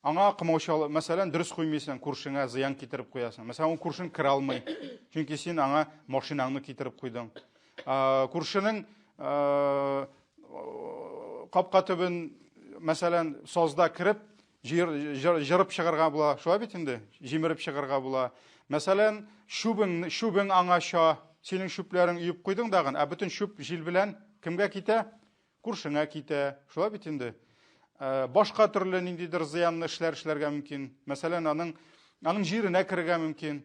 аңа комаучалы, мәсәлән, дөрес куймыйсың, күршеңә зыян китереп куясың. Мәсәлән, ул күршең керә алмый, чөнки син аңа машинаңны китереп куйдың. Э, күршенең э, капка төбен, мәсәлән, сазда кереп, җырып чыгарга була. Шулай бит инде, җимереп чыгарга була. Мәсәлән, чүбең, чүбең аңа ча, синең чүпләрең өеп куйдың дагын, ә бөтен чүп җил белән кемгә китә? Күршеңә китә. Шулай бит инде. Э, башка төрле ниндидер зыянлы эшләр эшләргә мөмкин. Мәсәлән, аның аның җиренә керергә мөмкин.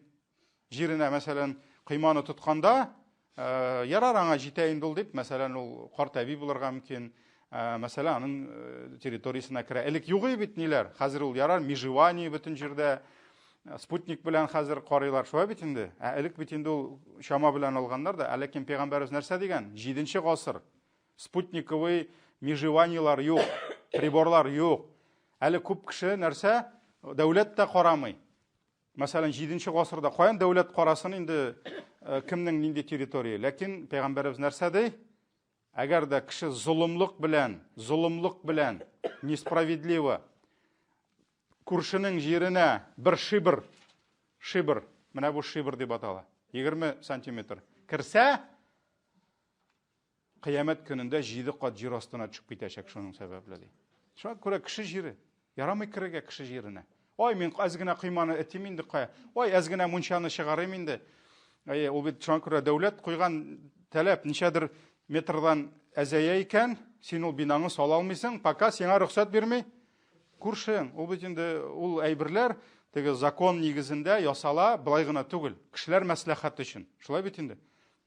Җиренә, мәсәлән, койманы тотканда, э, ярар аңа җитә инде ул дип, мәсәлән, ул карт әби булырга мөмкин, э, мәсәлән, аның э, территориясенә керә. Элек юк иде бит ниләр, хәзер ул ярар, межевание бөтен җирдә, спутник белән хәзер карыйлар, шулай бит инде. Ә элек бит инде ул чама белән алганнар да, ә ләкин пәйгамбәребез нәрсә дигән? 7 гасыр. Спутниковый межеваниелар юк, приборлар юк. Әле күп кеше нәрсә, дәүләт тә карамый. Мәсәлән, 7 гасырда каян дәүләт карасын инде э, кемнең нинди территория. Ләкин пәйгамбәребез нәрсә ди? Әгәр дә кеше золымлык белән, золымлык белән, несправедливо күршенең җиренә бер шибр, шибр, менә бу шибр дип атала, 20 сантиметр керсә, Кыямәт көнендә җиде кат җир астына төшеп китәчәк шуның сәбәпле ди. Шуңа күрә кеше җире. Ярамый керергә кеше җиренә. Ой, мин әз генә койманы этим инде кая. Ой, әз генә мунчаны чыгарыйм инде. Әйе, ул бит шуңа күрә дәүләт куйган таләп ничәдер метрдан әзәя икән, син ул бинаңны сала алмыйсың, пока сиңа рөхсәт бирми күршең. Ул бит инде ул әйберләр теге закон нигезендә ясала, былай гына түгел. Кешеләр мәслихәте өчен. Шулай бит инде.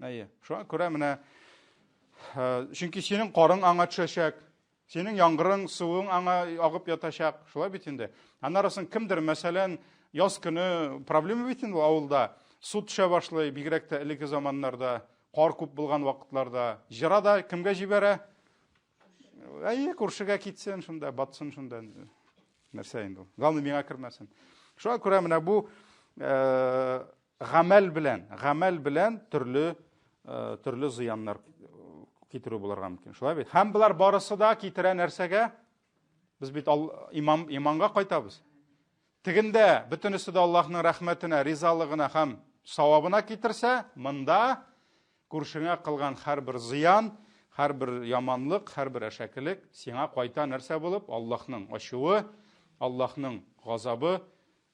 Әйе. Шуңа күрә менә э, чөнки синең карың аңа төшәчәк, синең яңгырың, суың аңа агып ятачак. Шулай бит инде. Аннары соң кемдер, мәсәлән, яз көне проблема бит инде авылда. Су төшә башлый, бигрәк тә элекке заманнарда. Кар күп булган вакытларда җыра да кемгә җибәрә? Әйе, күршегә китсен шунда, батсын шунда. Нәрсә инде ул? Главное, миңа кермәсен. Шуңа күрә менә бу э, гамәл белән, гамәл белән төрле э, төрле зыяннар китерү булырга мөмкин. Шулай бит? Һәм болар барысы да китерә нәрсәгә? Без бит имам, иманга кайтабыз. Тегендә бөтенесе дә Аллаһның рәхмәтенә, ризалыгына һәм савабына китерсә, монда күршеңә кылган һәрбер зыян, һәрбер яманлык, һәрбер әшәкелек сиңа кайта нәрсә булып? Аллаһның ачуы, Аллаһның газабы,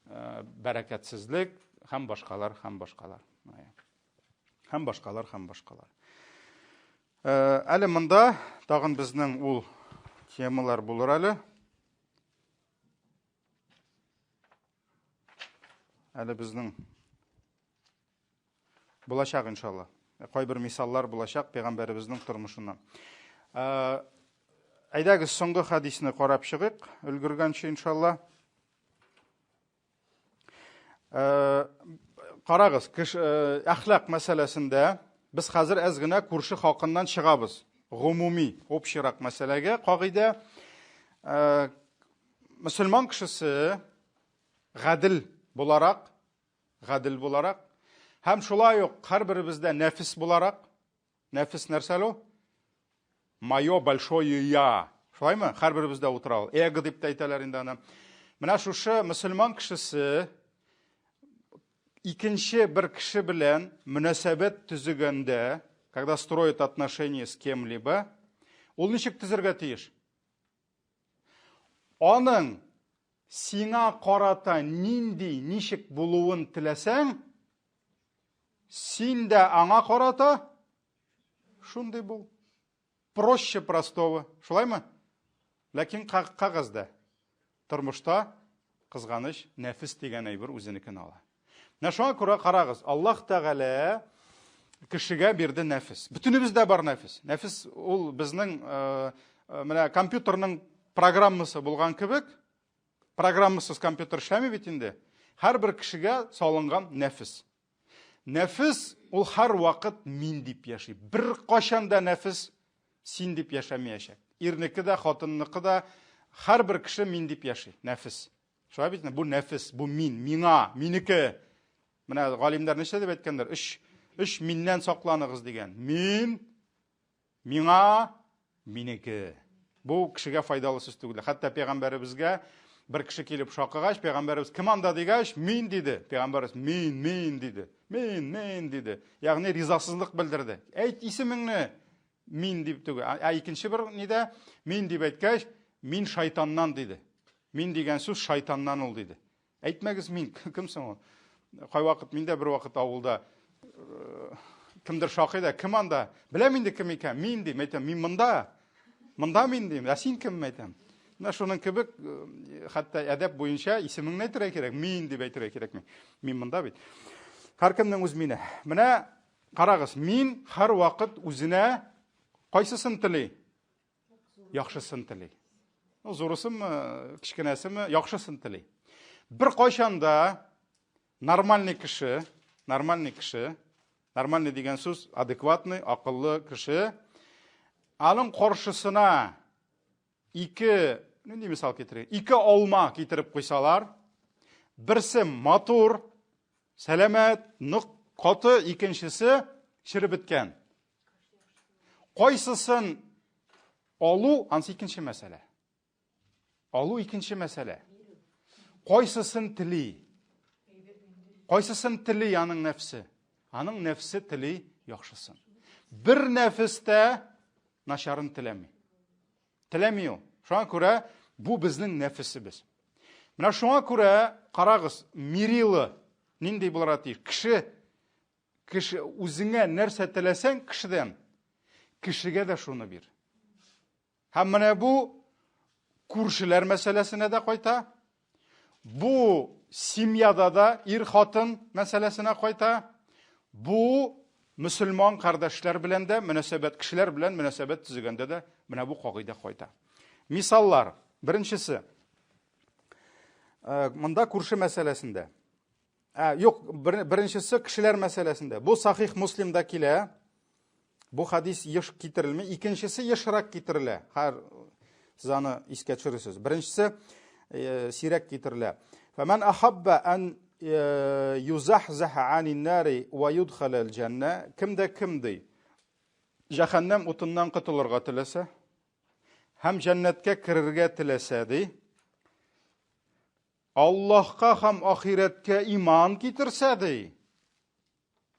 э, бәрәкәтсезлек һәм башкалар, һәм башкалар. Һәм башкалар, һәм башкалар. Э, әле монда тагын безнең ул темалар булыр әле. Әле безнең булачак иншалла. Кайбер мисаллар булачак пәйгамбәребезнең тормышыннан. Э, әйдәгез соңгы хәдисне карап чыгыйк, өлгергәнче иншалла. Э, карагыз, э, әхлак мәсьәләсендә без хәзер әз генә күрше хакыннан чыгабыз. Гомуми, общийрак мәсьәләгә кагыйдә. Э, мөселман кешесе гадел буларак, гадел буларак һәм шулай ук һәрберебездә нәфес буларак, нәфес нәрсә ул? Мое большое я. Шулаймы? Һәрберебездә утыра ул. Эго дип тә әйтәләр инде аны. Менә шушы мөселман кешесе икенче бер кеше белән мөнәсәбәт төзегәндә, когда строит отношения с кем-либо, ул ничек төзергә тиеш? Аның сиңа карата нинди, ничек булуын теләсәң, син дә аңа карата Шундый бул. Проще простого. Шулаймы? Ләкин кәгазьдә. Тормышта кызганыч нәфес дигән әйбер үзенекен ала. Менә шуңа күрә карагыз, Аллаһ Тәгалә кешегә бирде нәфес. Бөтенебездә бар нәфес. Нәфес ул безнең э, э, менә компьютерның программасы булган кебек, программасыз компьютер эшләми бит инде. Һәрбер кешегә салынган нәфес. Нәфес ул һәрвакыт мин дип яши. Беркайчан да нәфес син дип яшәмәячәк. Ирнеке дә, хатынныкы да һәрбер кеше мин дип яши. Нәфес. Шулай бит, бу нәфес, бу мин, миңа, минеке. Менә галимнәр нәрсә дип әйткәннәр? Өч, өч миннән сакланыгыз дигән. Мин, Миңа минеке. Бу кешегә файдалы сүз түгел. Хәтта пәйгамбәребезгә бер кеше килеп шакыгач, пәйгамбәребез кем анда дигәч, мин диде. Пәйгамбәребез мин, мин диде. Мин, мин диде. Ягъни ризасызлык белдерде. Әйт исемеңне. Мин дип түгел. Ә икенче бер нидә мин дип әйткәч, мин шайтаннан диде. Мин дигән сүз шайтаннан ул диде. Әйтмәгез мин, кем соң ул? Кайвакыт мин дә бер вакыт авылда э, кемдер шакый да, кем анда? Беләм инде кем икән, мин дим, әйтәм, мин монда. Монда мин дим, ә син кем әйтәм. Менә шуның кебек, э, хәтта әдәп буенча исемеңне әйтергә кирәк, мин дип әйтергә кирәкми. Мин монда бит. Һәркемнең үз мине. Менә карагыз, мин һәрвакыт үзенә кайсысын тели? Яхшысын тели. Ну, зурысынмы, кечкенәсеме, яхшысын тели. Бер кайчан да нормальный кеше, нормальный кеше, нормальный дигән сүз адекватный, акыллы кеше, аның каршысына ике, нинди мисал китерик, ике алма китереп куйсалар, берсе матур, сәламәт, нык, каты, икенчесе череп беткән. Кайсысын алу, ансы икенче мәсьәлә. Алу икенче мәсьәлә. Кайсысын тели? Кайсысын тели аның нәфсе? Аның нәфсе тели яхшысын. Бер нәфес тә начарын теләми. Теләми ул. Шуңа күрә бу безнең нәфесебез. Менә шуңа күрә карагыз, мерилы нинди булырга тиеш? Кеше Кеше үзеңә нәрсә теләсәң кешедән, кешегә дә шуны бир. Һәм менә бу күршеләр мәсьәләсенә дә кайта. Бу семьяда да ир-хатын мәсьәләсенә кайта. Бу мөселман кардәшләр белән дә мөнәсәбәт, кешеләр белән мөнәсәбәт төзегәндә дә менә бу кагыйдә кайта. Мисаллар. Беренчесе. Э, монда күрше мәсьәләсендә. Ә, юк, беренчесе кешеләр мәсьәләсендә. Бу Сахих Муслимда килә. Бу хадис еш китерелми, икенчесе ешрак китерелә. Һәр сез аны искә төшерерсез. Беренчесе э, сирәк китерелә. Фәмән ахабба ан э, юзахзаха анин нари ва юдхалал җанна. Кем дә кем ди? Җәһәннәм утыннан котылырга теләсә һәм җәннәткә керергә теләсә ди, Аллаһка һәм ахирәткә иман китерсә ди.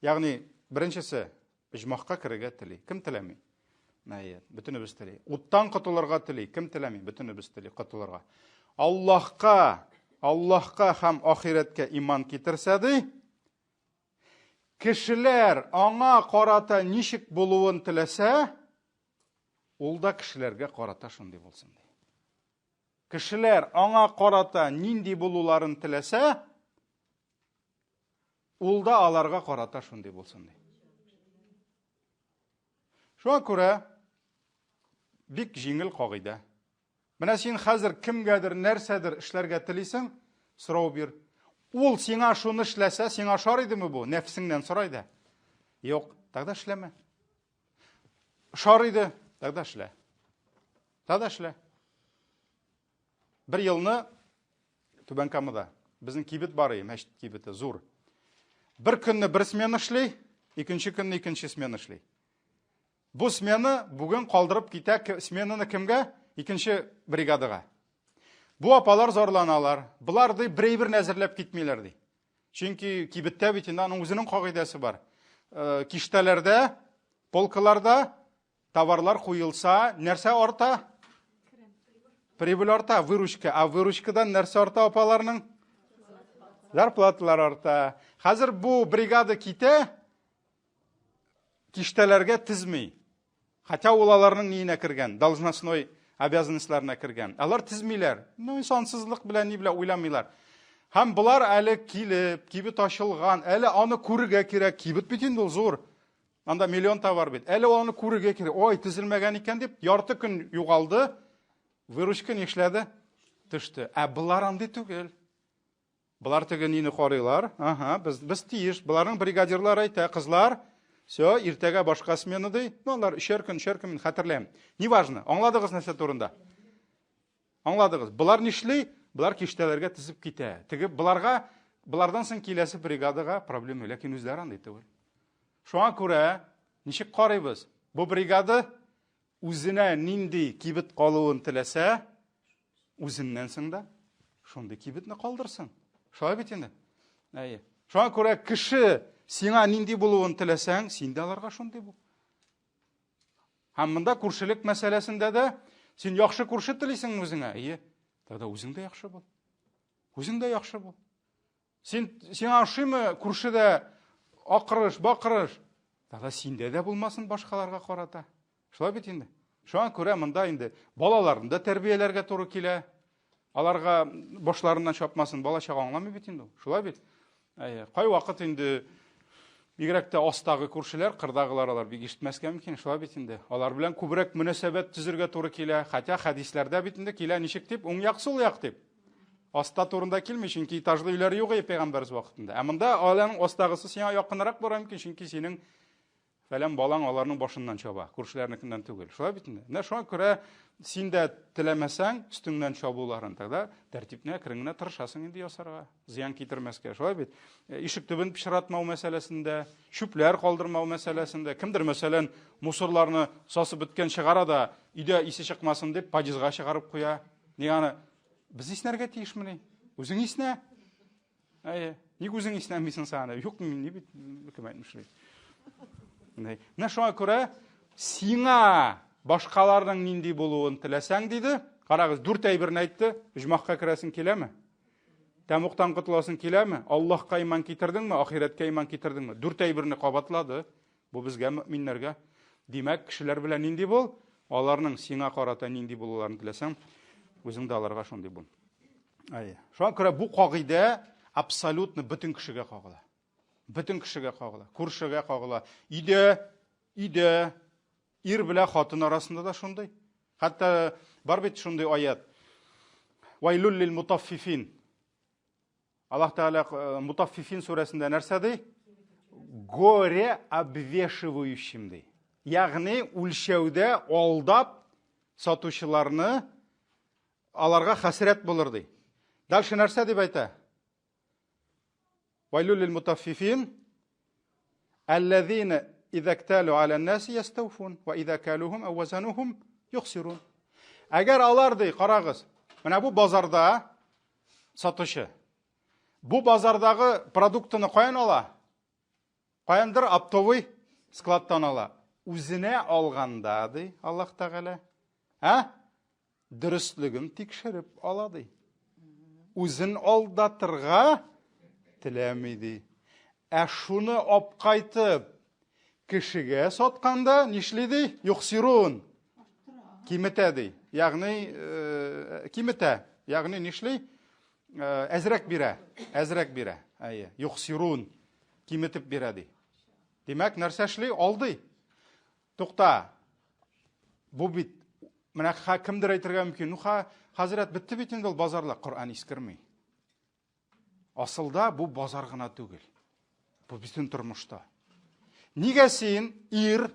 Ягъни, беренчесе, оҗмахка керергә тели. Кем теләми? Әйе, бөтенебез тели. Уттан котылырга тели. Кем теләми? Бөтенебез тели котылырга. Аллаһка, Аллаһка һәм ахирәткә иман китерсә ди, кешеләр аңа карата ничек булуын теләсә, ул да кешеләргә карата шундый булсын ди. Кешеләр аңа карата нинди булуларын теләсә, ул да аларга карата шундый булсын ди. Шуңа күрә бик җиңел кагыйдә. Менә син хәзер кемгәдер нәрсәдер эшләргә телисең, сорау бир. Ул сиңа шуны эшләсә, сиңа ошар идеме бу? Нәфсеңнән сорай да. Юк, тогда эшләмә. Ошар иде, тогда эшлә. Тогда эшлә. Бер елны Түбән Камада безнең кибет бар иде, мәчет кибете, зур. Бер көнне бер смена эшли, икенче көнне икенче смена эшли. Бу смена бүген калдырып китә сменаны кемгә? Икенче бригадага. Бу апалар зарланалар. Болар ди бер әйберне әзерләп китмиләр ди. Чөнки кибеттә бит инде аның үзенең кагыйдәсе бар. Э, киштәләрдә, полкаларда товарлар куелса, нәрсә арта? Прибыль арта, выручка. А выручкадан нәрсә арта апаларның? Зарплаталар арта. Хәзер бу бригада китә, киштәләргә тезми. Хотя ул аларның ниенә кергән, должностной обязанностьларына кергән. Алар тезмиләр. Ну, сансызлык белән ни белән уйламыйлар. Һәм болар әле килеп, кибет ачылган, әле аны күрергә кирәк. Кибет бит инде ул зур. Анда миллион товар бит. Әле аны күрергә кирәк. Ой, тезелмәгән икән дип, ярты көн югалды. Выручка нишләде? Төште. Ә болар андый түгел. Болар теге нине карыйлар. Ага, без без тиеш. Боларның бригадирлары әйтә, кызлар, все, иртәгә башка смена ди. Ну, алар өчәр көн, өчәр көн мин хәтерләмим. Неважно. Аңладыгыз нәрсә турында? Аңладыгыз. Болар нишли? Болар киштәләргә тезеп китә. Теге боларга, болардан соң киләсе бригадага проблема, ләкин үзләре андый түгел. Шуңа күрә ничек карыйбыз? Бу бригада үзенә нинди кибет калуын теләсә, үзеннән соң да шундый кибетне калдырсын. Шулай бит инде. Әйе. Шуңа күрә кеше сиңа нинди булуын теләсәң, син дә аларга шундый бул. Һәм монда күршелек мәсьәләсендә дә син яхшы күрше телисеңме үзеңә? Әйе. Тогда үзең дә яхшы бул. Үзең дә яхшы бул. Син сиңа ошыймы күршедә акырыш, бакырыш? Тогда синдә дә булмасын башкаларга карата. Шулай бит инде. Шуңа күрә монда инде балаларны да тәрбияләргә туры килә. Аларга башларыннан чапмасын, бала чага аңламый бит инде ул. Шулай бит. Әйе, кай вакыт инде бигрәк тә астагы күршеләр, кырдагылар алар бик ишетмәскә мөмкин, шулай бит инде. Алар белән күбрәк мөнәсәбәт төзергә туры килә. Хотя хәдисләрдә бит инде килә ничек дип, уң як, сул як дип. Аста турында килми, чөнки этажлы өйләр юк иде пәйгамбәрбез вакытында. Ә монда аларның астагысы сиңа якынрак бара мөмкин, чөнки синең фәлән балаң аларның башыннан чаба, күршеләрнекеннән түгел. Шулай бит инде. Менә шуңа күрә син дә теләмәсәң өстеңнән чабуларын, тогда тәртипне әкрен генә тырышасың инде ясарга, зыян китермәскә. Шулай бит. Э, ишек төбен пычратмау мәсьәләсендә, чүпләр калдырмау мәсьәләсендә, кемдер мәсәлән мусорларны сасып беткән чыгара да өйдә исе чыкмасын дип подъездга чыгарып куя. Ник аны без иснәргә тиешмени? Үзең иснә. Әйе. Ник үзең иснәмисең сән? Юк, мин ни бит кем әйтмешли. Менә шуңа күрә сиңа башкаларның нинди булуын теләсәң, диде. Карагыз, дүрт әйберне әйтте. Оҗмахка керәсең киләме? Тәмугтан котыласың киләме? Аллаһка иман китердеңме? Ахирәткә иман китердеңме? Дүрт әйберне кабатлады. Бу безгә, мөэминнәргә. Димәк, кешеләр белән нинди бул? Аларның сиңа карата нинди булуларын теләсәң, үзең дә аларга шундый бул. Әйе. Шуңа күрә бу кагыйдә абсолютно бөтен кешегә кагыла. Бөтен кешегә кагыла. Күршегә кагыла. Өйдә, өйдә ир белән хатын арасында да шундый. Хәтта бар бит шундый аят. Вайлул лил мутаффифин. Аллаһ Тәгалә э, Мутаффифин сүрәсендә нәрсә ди? Горе обвешивающим ди. Ягъни үлчәүдә алдап сатучыларны аларга хәсрәт булыр ди. Дальше нәрсә дип әйтә? Вайлул лил мутаффифин аллазина иза кталу аля наси ястауфун ва иза калухум ау вазанухум юхсирун. Әгәр алар ди, карагыз, менә бу базарда сатучы. Бу базардагы продуктыны каян ала? Каяндыр оптовый складтан ала. Үзенә алганда, ди Аллаһ Тәгалә, ә? Дөреслеген тикшереп ала, ди. Үзен алдатырга теләми, ди. Ә шуны апкайтып, кешегә сатканда нишли, ди? Юхсирун. Киметә, ди. Ягъни, э, киметә. Ягъни нишли? Э, әзрәк бирә, әзрәк бирә. Әйе, юхсирун киметеп бирә ди. Димәк, нәрсә эшли? Алдый. Тукта. Бу бит менә кемдер әйтергә мөмкин. Ну, ха, хәзрәт, бетте бит инде ул базарлар. Коръән искерми. Асылда бу базар гына түгел. Бу бөтен тормышта. Нигә син, ир,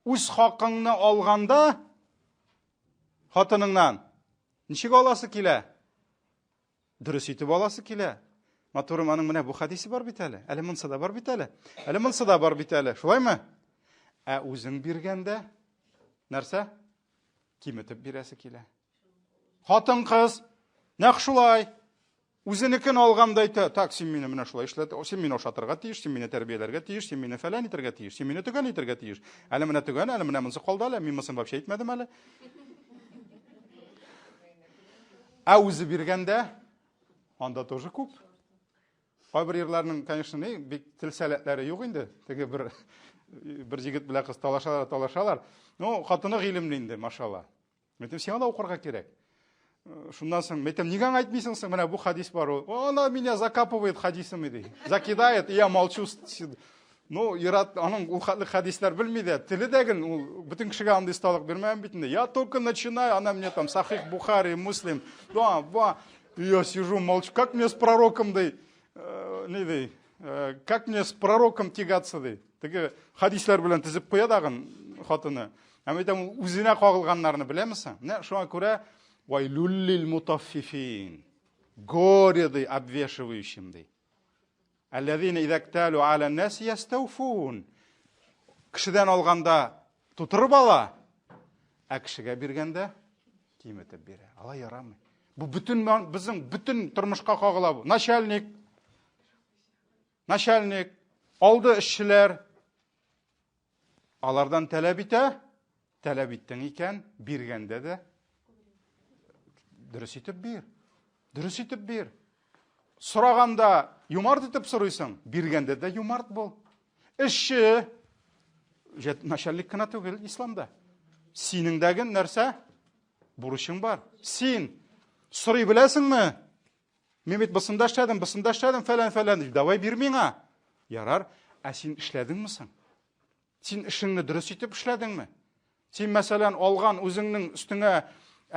үз хакыңны алганда хатыныңнан Ничек аласы килә? Дөрес итеп аласы килә. Матурым, аның менә бу хәдисе бар бит әле. Әле монсы да бар бит әле. Әле монсы да бар бит әле. Шулаймы? Ә үзең биргәндә нәрсә? Киметеп бирәсе килә. Хатын-кыз нәкъ шулай. Үзенекен алганда әйтә, так, син мине менә шулай эшләт, син мине ашатырга тиеш, син мине тәрбияләргә тиеш, син мине фәлән итәргә тиеш, син мине төгән итәргә тиеш. Әле менә төгән, әле менә монысы калды әле, мин монысын вообще әйтмәдем әле. Ә үзе биргәндә, анда тоже күп. Кайбер ирләрнең, конечно, ни, бик тел сәләтләре юк инде. Теге бер бер егет белән кыз талашалар, талашалар. Ну, хатыны гыйлемле инде, машалла. Мәйтәм, сиңа да укырга кирәк. Э, шуннан соң, мәйтәм, нигә аңа әйтмисең соң, менә бу хадис бар ул. Она меня закапывает хадисами, ди. Закидает, и я молчу. Ну, ир-ат, аның ул хәтле хадисләр белми дә, теле дә гел, ул бөтен кешегә андый осталык бирмәгән бит инде. Я только начинаю, она мне там Сахих Бухари, Муслим, да, ба. И я сижу, молчу. Как мне с пророком, ди, э, не ди, э, как мне с пророком тягаться, ди. Теге хадисләр белән тезеп куя дагын хатыны. Ә әйтәм, ул үзенә кагылганнарны беләме соң? Менә шуңа күрә вайлюллил мутаффифин. Горе ди обвешивающим ди. Аллазина изакталу аля нас ястауфун. Кешедән алганда тутырып ала, ә кешегә биргәндә киметеп бирә. Алай ярамый. Бу бөтен безнең бөтен тормышка кагыла бу. Начальник, начальник, алды эшчеләр, Алардан таләп итә, таләп иттең икән, биргәндә дә дөрес итеп бир. Дөрес итеп бир. Сораганда юмарт итеп сорыйсың, биргәндә дә юмарт бул. Эшче начальник кына түгел исламда. Синең дәге нәрсә? Бурычың бар. Син сорый беләсеңме? Мин бит бысында эшләдем, бысында эшләдем, фәлән, фәлән. Давай бир миңа. Ярар. Ә син эшләдеңме соң? Син эшеңне дөрес итеп эшләдеңме? Син, мәсәлән, алган үзеңнең өстеңә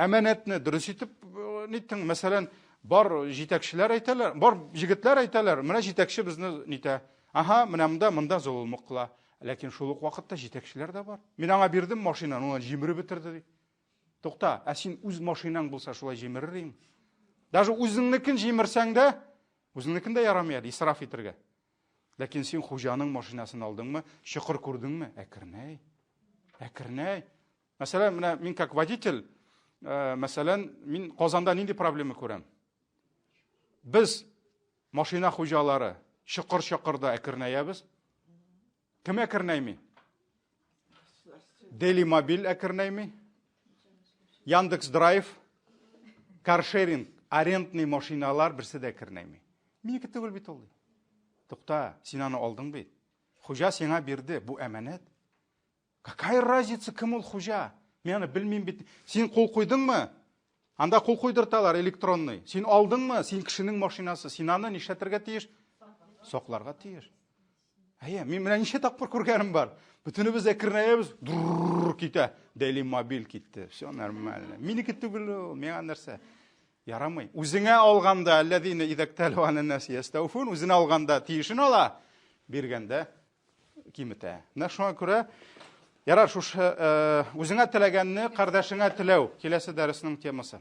әманәтне дөрес итеп э, ниттең? Мәсәлән, бар җитәкчеләр әйтәләр, бар җегетләр әйтәләр, менә җитәкче безне нитә. Аһа, менә монда, монда золымлык кыла. Ләкин шул ук вакытта җитәкчеләр дә бар. Мин аңа бирдем машинаны, ул җимереп бетерде ди. Тукта, ә син үз машинаң булса шулай җимерер идең? Даже үзеңнекен җимерсәң дә, үзеңнекен дә ярамый әле исраф итергә. Ләкин син хуҗаның машинасын алдыңмы, чокыр күрдеңме? Әкренәй. Әкренәй. Мәсәлән, менә мин как водитель, э, мәсәлән, мин Казанда нинди проблема күрәм? Без машина хуҗалары чокыр-чокырда әкренәябез. Кем әкренәйми? Дели мобиль әкренәйми. Яндекс Драйв, каршеринг, арендный машиналар берсе дә әкренәйми. Минеке түгел бит ул. Тукта, син аны алдың бит. Хуҗа сиңа бирде, бу әманәт. Какая разница, кем ул хуҗа? Мин аны белмим бит. Син кул куйдыңмы? Анда кул куйдырталар электронный. Син алдыңмы? Син кешенең машинасы. Син аны нишләтергә тиеш? Сакларга тиеш. Әйе, мин менә ничә тапкыр күргәнем бар. Бөтенебез әкренәябез, дурр китә. Дәли мобиль китте. Все нормально. Минеке түгел ул, миңа нәрсә? Ярамый. Үзеңә алганда, әлләзина идәктәлу аннас ястауфун, үзенә алганда тиешен ала, биргәндә киметә. Менә шуңа күрә Ярар, шушы э, үзеңә теләгәнне кардәшеңә теләү киләсе дәреснең темасы.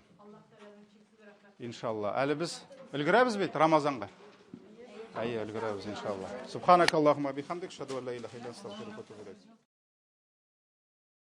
Иншалла. Әле без өлгерәбез бит Рамазанга. Әйе, өлгерәбез иншалла. Субханакаллахума бихамдик, шаду ла илаха илля астагфирука ва атубу илейк.